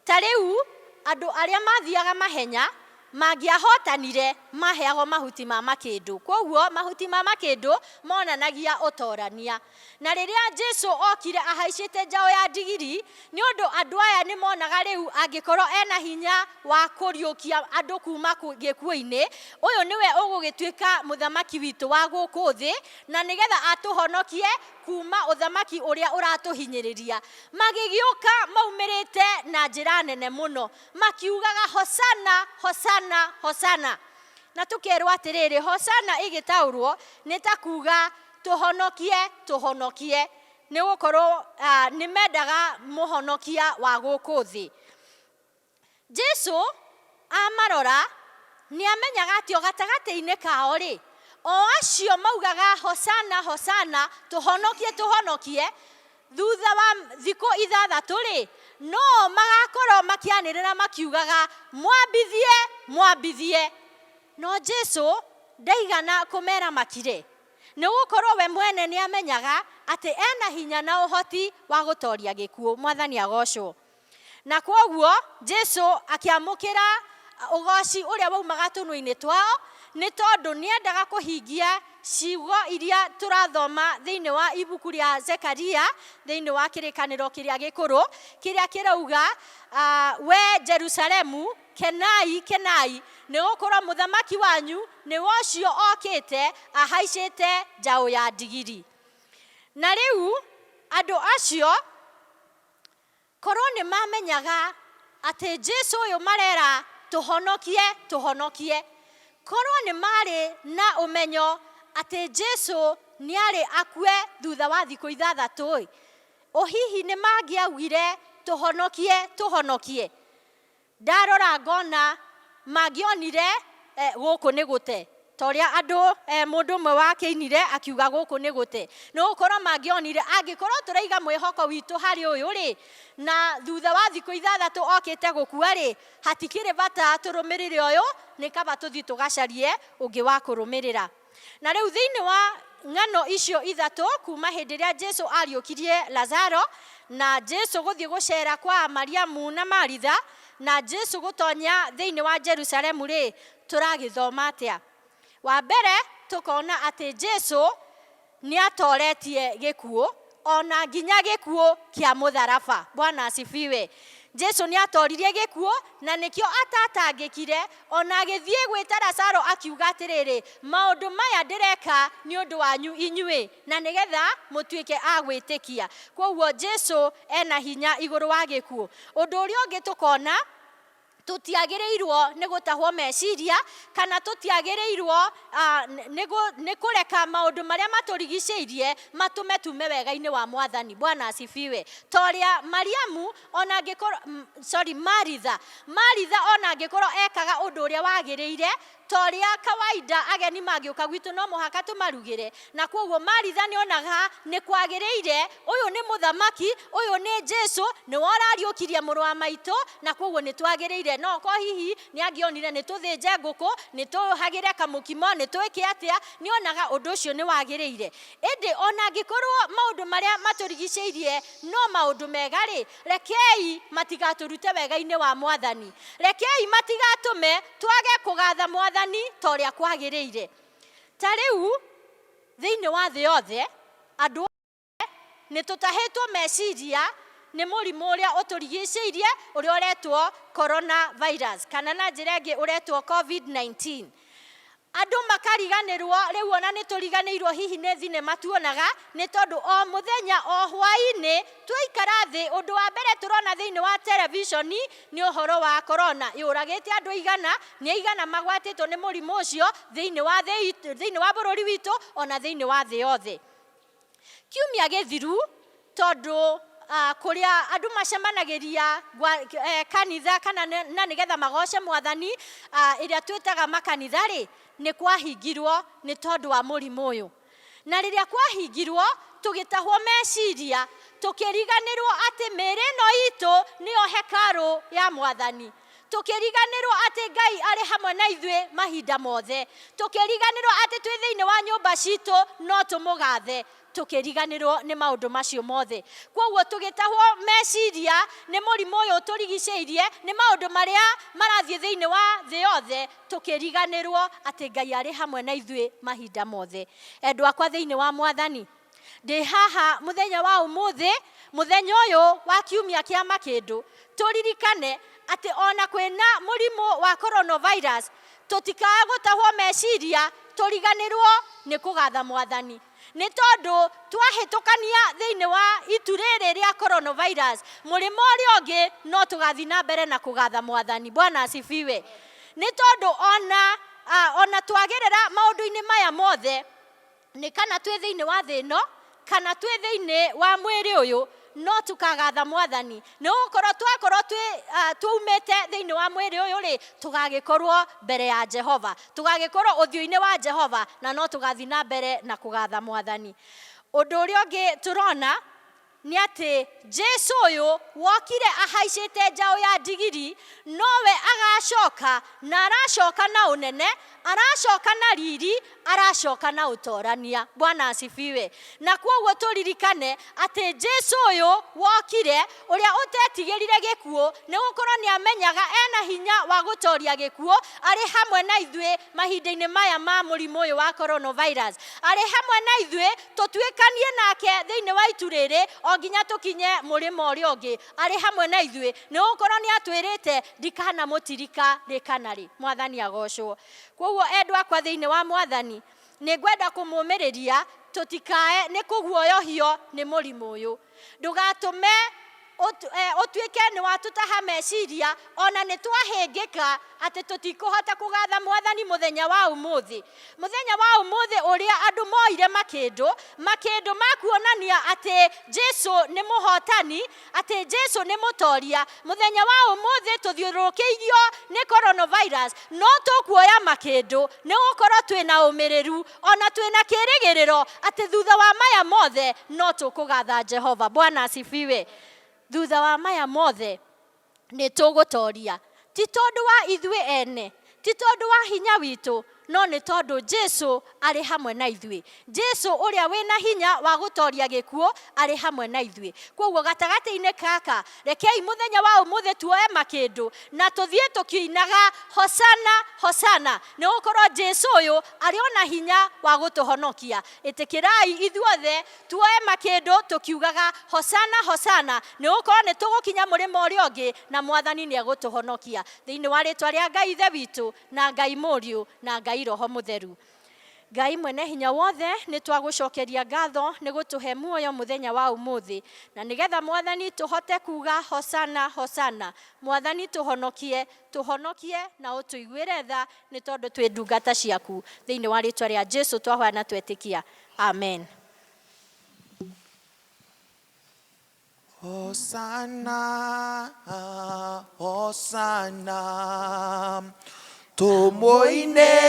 Ta rĩu andũ arĩa mathiaga mahenya mangĩahotanire maheagwo mahuti ma makĩndũ. Kwoguo mahuti ma makĩndũ monanagia ũtorania. Na rĩrĩa Jesu okire ahaicĩte njaũ ya ndigiri, nĩ ũndũ andũ aya nĩ monaga rĩu angĩkorwo ena hinya wa kũriũkia andũ kuma gĩkuũ-inĩ, ũyũ nĩwe ũgũgĩtuĩka mũthamaki witũ wa gũkũ thĩ, na nĩgetha atũhonokie kuma ũthamaki ũrĩa ũratũhinyĩrĩria. Magĩgĩũka maumĩrĩte na njĩra nene mũno, makiugaga hosana, hosana, hosana. Na tũkerwo atĩrĩrĩ, hosana ĩgĩtaũrwo nĩ ta kuga tũhonokie, tũhonokie, nĩ gũkorwo nĩ mendaga mũhonokia wa gũkũ thĩ. Jesu amarora nĩ amenyaga atĩ o gatagatĩ-inĩ kao rĩ, o acio maugaga hosana, hosana, tũhonokie, tũhonokie, thutha wa thikũ ithathatũ rĩ, no magakorwo makĩanĩrĩra makiugaga mwambithie, mwambithie. No Jesu ndaigana kũmera makire, nĩ gũkorwo we mwene nĩ amenyaga atĩ ena hinya na ũhoti wa gũtoria gĩkuũ. Mwathani agocwo. Na kwoguo Jesu akĩamũkĩra ũgoci ũrĩa waumaga tũnua-inĩ twao, nĩ tondũ nĩendaga kũhingia ciugo iria tũrathoma thĩinĩ wa ibuku rĩa Zekaria thĩinĩ wa kĩrĩkanĩro kĩrĩa gĩkũrũ, kĩrĩa kĩrauga, we Jerusalemu, kenai, kenai, nĩ gũkorwo mũthamaki wanyu nĩwe ũcio okĩte ahaicĩte njaũ ya ndigiri. Na rĩu andũ acio korwo nĩ mamenyaga atĩ Jesu ũyũ marera tũhonokie, tũhonokie, korwo nĩ marĩ na ũmenyo atĩ Jesu nĩ arĩ akue thutha wa thikũ ithathatũ, ũ hihi nĩ mangĩaugire tũhonokie, tũhonokie? Ndarora ngona mangĩonire gũkũ nĩ gũte, ta ũrĩa andũ mũndũ ũmwe wakĩinire akiuga gũkũ nĩ gũte. Nĩ gũkorwo mangĩonire angĩkorwo tũraiga mwĩhoko witũ harĩ ũyũ rĩ, na thutha wa thikũ ithathatũ okĩte gũkua rĩ, hatikĩrĩ bata tũrũmĩrĩre ũyũ, nĩ kaba tũthiĩ tũgacarie ũngĩ wa kũrũmĩrĩra. Na rĩu thĩinĩ wa ng'ano icio ithatũ, kuma hĩndĩ ĩrĩa Jesu ariũkirie Lazaro, na Jesu gũthiĩ gũcera kwa Mariamu na Maritha, na Jesu gũtonya thĩinĩ wa Jerusalemu rĩ, tũragĩthoma atĩa? Wa mbere tũkona atĩ Jesu nĩ atoretie gĩkuũ, ona nginya gĩkuũ kĩa mũtharaba. Bwana asifiwe. Jesu nĩ atoririe gĩkuũ, na nĩkĩo atatangĩkire, ona agĩthiĩ gwĩta Lazaro akiuga atĩrĩrĩ, maũndũ maya ndĩreka nĩ ũndũ wanyu inyuĩ, na nĩgetha mũtuĩke a gwĩtĩkia. Kwoguo Jesu ena hinya igũrũ wa gĩkuũ. Ũndũ ũrĩa ũngĩ tũkona, tũtiagĩrĩirwo nĩ gũtahwo meciria, kana tũtiagĩrĩirwo nĩ kũreka maũndũ marĩa matũrigicĩirie matũme tume wega-inĩ wa Mwathani. Bwana asifiwe. Ta ũrĩa Mariamu ona angĩkorwo, sorry, Maritha, Maritha ona angĩkorwo ekaga ũndũ ũrĩa wagĩrĩire, ta ũrĩa kawaida ageni mangĩũka gwitũ no mũhaka tũmarugĩre, na kwoguo Maritha nĩ onaga nĩ kwagĩrĩire, ũyũ nĩ mũthamaki, ũyũ nĩ Jesu, nĩwe ũrariũkirie mũrũ wa maitũ, na kwoguo nĩ twagĩrĩire. No okorwo hihi nĩ angĩonire nĩ tũthĩnje ngũkũ, nĩ tũhagĩre kamũkimo, nĩ twĩke atĩa, nĩ onaga ũndũ ũcio nĩ wagĩrĩire. Ĩndĩ ona angĩkorwo maũndũ marĩa matũrigicĩirie no maũndũ mega rĩ, rekei matigatũrute wega-inĩ wa Mwathani. Rekei matigatũme twage kũgatha Mwathani ta ũrĩa kwagĩrĩire. Ta rĩu thĩinĩ wa thĩ yothe, andũ othe nĩ tũtahĩtwo meciria nĩ mũrimũ ũrĩa ũtũrigicĩirie, ũrĩa ũretwo coronavirus, kana na njĩra ĩngĩ ũretwo COVID-19. Andũ makariganĩrwo rĩu ona nĩ tũriganĩirwo hihi nĩ thinema tuonaga, nĩ tondũ o mũthenya o hwaĩ-inĩ twaikara thĩ, ũndũ wa mbere tũrona thĩinĩ wa televishoni nĩ ũhoro wa korona yũragĩte andũ igana, nĩ aigana magwatĩtwo nĩ mũrimũ ũcio thĩinĩ wa thĩ, thĩinĩ wa bũrũri witũ ona thĩinĩ wa thĩ yothe. Kiumia gĩthiru tondũ kũrĩa andũ macemanagĩria kanitha kana na nĩgetha magoce mwathani, ĩrĩa twĩtaga makanitha rĩ, nĩ kwahingirwo nĩ tondũ wa mũrimũ ũyũ. Na rĩrĩa kwahingirwo tũgĩtahwo meciria, tũkĩriganĩrwo atĩ mĩĩrĩ ĩno itũ nĩyo hekarũ ya mwathani, tũkĩriganĩrwo atĩ Ngai arĩ hamwe na ithuĩ mahinda mothe, tũkĩriganĩrwo atĩ twĩ thĩinĩ wa nyũmba citũ no tũmũgathe, tũkĩriganĩrwo nĩ maũndũ macio mothe. Kwoguo tũgĩtahwo meciria nĩ mũrimũ ũyũ ũtũrigicĩirie, nĩ maũndũ marĩa marathiĩ thĩinĩ wa thĩ yothe, tũkĩriganĩrwo atĩ Ngai arĩ hamwe na ithuĩ mahinda mothe. Endwa akwa thĩinĩ wa mwathani, ndĩ haha mũthenya wa ũmũthĩ, mũthenya ũyũ wa kiumia kĩa makĩndũ, tũririkane atĩ ona kwĩna mũrimũ wa coronavirus, tũtikae gũtahwo meciria, tũriganĩrwo nĩ kũgatha mwathani. Nĩ tondũ twahĩtũkania thĩinĩ wa itu rĩrĩ rĩa coronavirus, mũrĩmo ũrĩa ũngĩ no tũgathiĩ na mbere na kũgatha mwathani. Bwana asifiwe. Nĩ tondũ ona twagerera maũndũ-inĩ maya mothe, nĩ kana twĩ thĩinĩ wa thĩ ĩno kana twĩ thĩinĩ wa mwĩrĩ ũyũ, no tũkagatha mwathani. Nĩ gũkorwo twakorwo tuumĩte thĩinĩ wa mwĩrĩ ũyũ rĩ, tũgagĩkorwo mbere ya Jehova, tũgagĩkorwo ũthiũ-inĩ wa Jehova, na no tũgathiĩ na mbere na kũgatha mwathani. Ũndũ ũrĩa ũngĩ tũrona nĩ atĩ Jesu ũyũ wokire ahaicĩte njaũ ya ndigiri, nowe agacoka, na aracoka na ũnene, aracoka na riri, aracoka na ũtorania. Bwana asifiwe. Na kwoguo tũririkane atĩ Jesu ũyũ wokire, ũrĩa ũtetigĩrire gĩkuũ, nĩ gũkorwo nĩ amenyaga ena hinya wa gũtoria gĩkuũ, arĩ hamwe na ithuĩ mahinda-inĩ maya ma mũrimũ ũyũ wa coronavirus. Arĩ hamwe na ithuĩ, tũtuĩkanie nake thĩinĩ wa itu rĩrĩ, o nginya tũkinye mũrĩmo ũrĩa ũngĩ. Arĩ hamwe na ithuĩ, nĩ gũkorwo nĩ atwĩrĩte ndikanamũtirika rĩ kana rĩ. Mwathani agocwo. Kwoguo endwa akwa thĩinĩ wa mwathani, nĩ ngwenda kũmũmĩrĩria tũtikae nĩ kũguoyohio nĩ mũrimũ ũyũ. Ndũgatũme ũtuĩke nĩ watũtaha meciria, ona nĩ twahĩngĩka atĩ tũtikũhota kũgatha mwathani mũthenya wa ũmũthĩ. Mũthenya wa ũmũthĩ ũrĩa andũ moire makĩndũ, makĩndũ ma kuonania atĩ Jesu nĩ mũhotani, atĩ Jesu nĩ mũtoria. Mũthenya wa ũmũthĩ tũthiũrũrũkĩirio nĩ coronavirus, no tũkuoya makĩndũ nĩ gũkorwo twĩna ũmĩrĩru, ona twĩna kĩĩrĩgĩrĩro atĩ thutha wa maya mothe no tũkũgatha Jehova. Bwana asifiwe. Thutha wa maya mothe nĩ tũgũtoria, ti tondũ wa ithuĩ ene, ti tondũ wa hinya witũ, no nĩ tondũ Jesu arĩ hamwe na ithuĩ. Jesu ũrĩa wĩna hinya wa gũtoria gĩkuũ arĩ hamwe na ithuĩ. Kwoguo gatagatĩ-inĩ gaka, rekei mũthenya wa ũmũthĩ tuoe makĩndũ na tũthiĩ tũkĩinaga hosana hosana, nĩ gũkorwo Jesu ũyũ arĩ ona hinya wa gũtũhonokia. Ĩtĩkĩrai ithuothe tuoe makĩndũ tũkiugaga hosana hosana, nĩ gũkorwo nĩ tũgũkinya mũrĩmo ũrĩa ũngĩ na mwathani nĩ egũtũhonokia. Thĩinĩ wa rĩtwa rĩa Ngai Ithe witũ na Ngai Mũriũ na Ngai Roho Mũtheru. Ngai mwene hinya wothe, nĩ twagũcokeria ngatho nĩ gũtũhe muoyo mũthenya wa ũmũthĩ, na nĩgetha mwathani tũhote kuga hosana hosana. Mwathani tũhonokie, tũhonokie na ũtũiguĩre tha, nĩ tondũ twĩ ndungata ciaku. Thĩinĩ wa rĩtwa rĩa Jesu twahoya na twetĩkia, amen. Hosana, Hosana, tumuinere.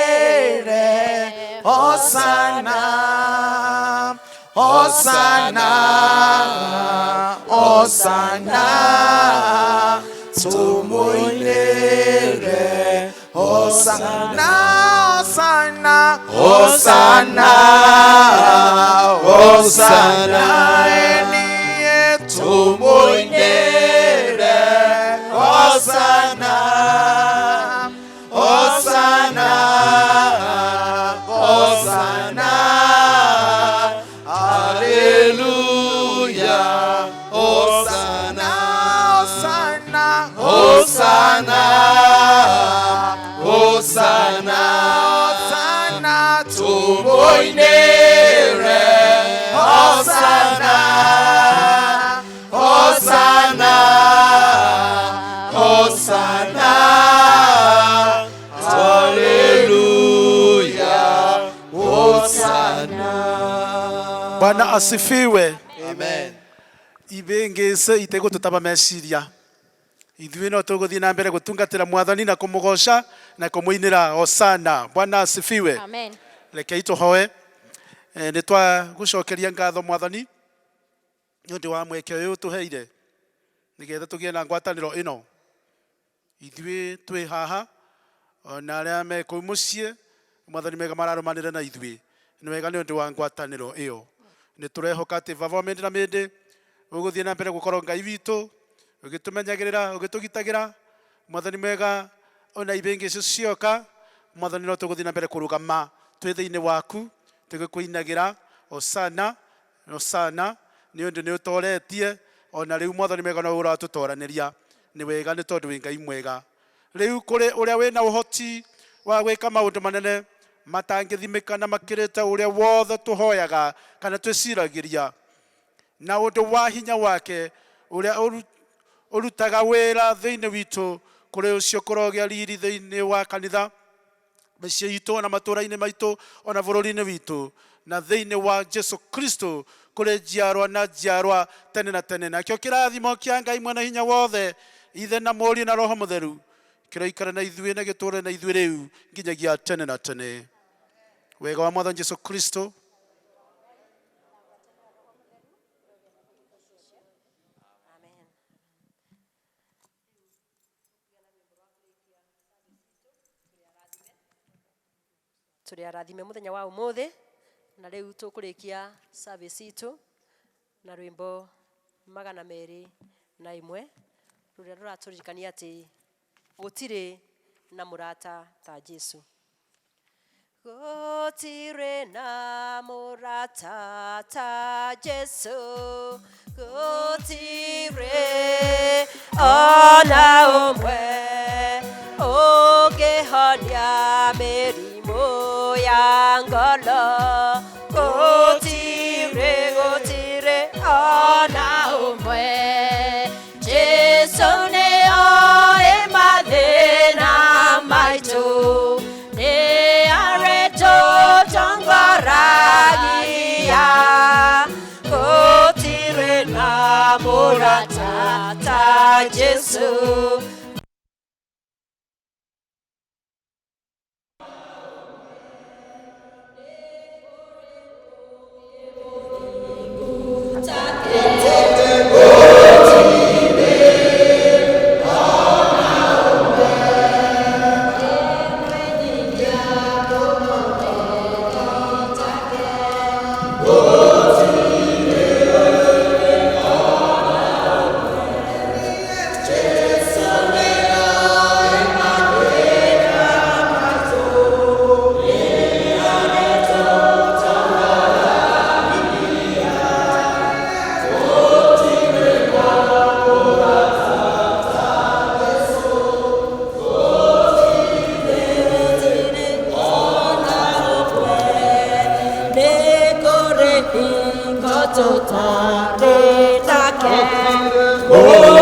Hosana, Hosana, Hosana, tumuinere. Hosana, Hosana, Hosana, Hosana, enie tumuinere. Hosana, Hosana, Hosana, Hallelujah. Hosana, Hosana, Hosana, Hosana, Hosana. Tũmũinĩre Hosana, Hosana, Hosana, Hallelujah, Hosana. Bwana asifiwe. Amen. Ibĩngĩcĩ itegũtũtaba meciria, ithuĩ no tũgũthiĩ na mbere gũtungatĩra mwathani na kũmũgoca na kũmũinĩra hosana. Bwana asifiwe. Amen. Rekei tũhoe. Nĩ twagũcokeria ngatho mwathani nĩ ũndũ wa mweke ũyũ ũtũheire nĩgetha tũgĩe na ngwatanĩro ĩno. Ithuĩ twĩ haha ona arĩa me kũu mũciĩ, mwathani mega mararũmanĩra na ithuĩ, nĩ wega nĩ ũndũ wa ngwatanĩro ĩyo. Nĩ tũrehoka atĩ baba wa mĩndĩ na mĩndĩ ũgũthiĩ na mbere gũkorwo Ngai witũ, ũgĩtũmenyagĩrĩra, ũgĩtũgitagĩra. Mwathani mwega, ona ibĩngĩ icio cioka, mwathani no tũgũthiĩ na mbere kũrũgama twĩ thĩinĩ waku tũgĩkũinagĩra hosana, hosana, nĩ ũndũ nĩ ũtoretie. Ona rĩu mwathani mwega no ũratũtoranĩria. Nĩ wega nĩ tondũ wĩ Ngai mwega. Rĩu kũrĩ ũrĩa wĩna ũhoti wa gwĩka maũndũ manene matangĩthimĩka na makĩrĩte ũrĩa wothe tũhoyaga kana twĩciragĩria, na ũndũ wa hinya wake ũrĩa ũrutaga wĩra thĩinĩ witũ, kũrĩ ũcio kũrogĩa riri thĩinĩ wa kanitha, mĩciĩ itũ, ona matũũra-inĩ maitũ, ona bũrũri-inĩ witũ, na thĩinĩ wa Jesu Kristo kũrĩ njiarwa na njiarwa tene na tene. Nakĩo kĩrathimo kĩa Ngai mwene hinya wothe, Ithe na Mũriũ na Roho Mũtheru, kĩroikara na ithuĩ na gĩtũũre na ithuĩ rĩu nginyagia tene na tene. Wega wa mwathani Jesu Kristo. Amen. Tũrĩ arathime mũthenya wa ũmũthĩ, na rĩu tũkũrĩkia service itũ na rwĩmbo 201 rũrĩa rũratũririkania atĩ gũtirĩ na mũrata ta Jesu. Gũtirĩ na mũrata ta Jesu, gũtirĩ ona ũmwe ũngĩhonia mĩrimũ ya ngoro. Gũtirĩ, gũtirĩ ona ũmwe. Jesu nĩ oĩ mathĩna maitũ, nĩ arĩtũtongoragia. Gũtirĩ na mũrata ta Jesu. Thank you.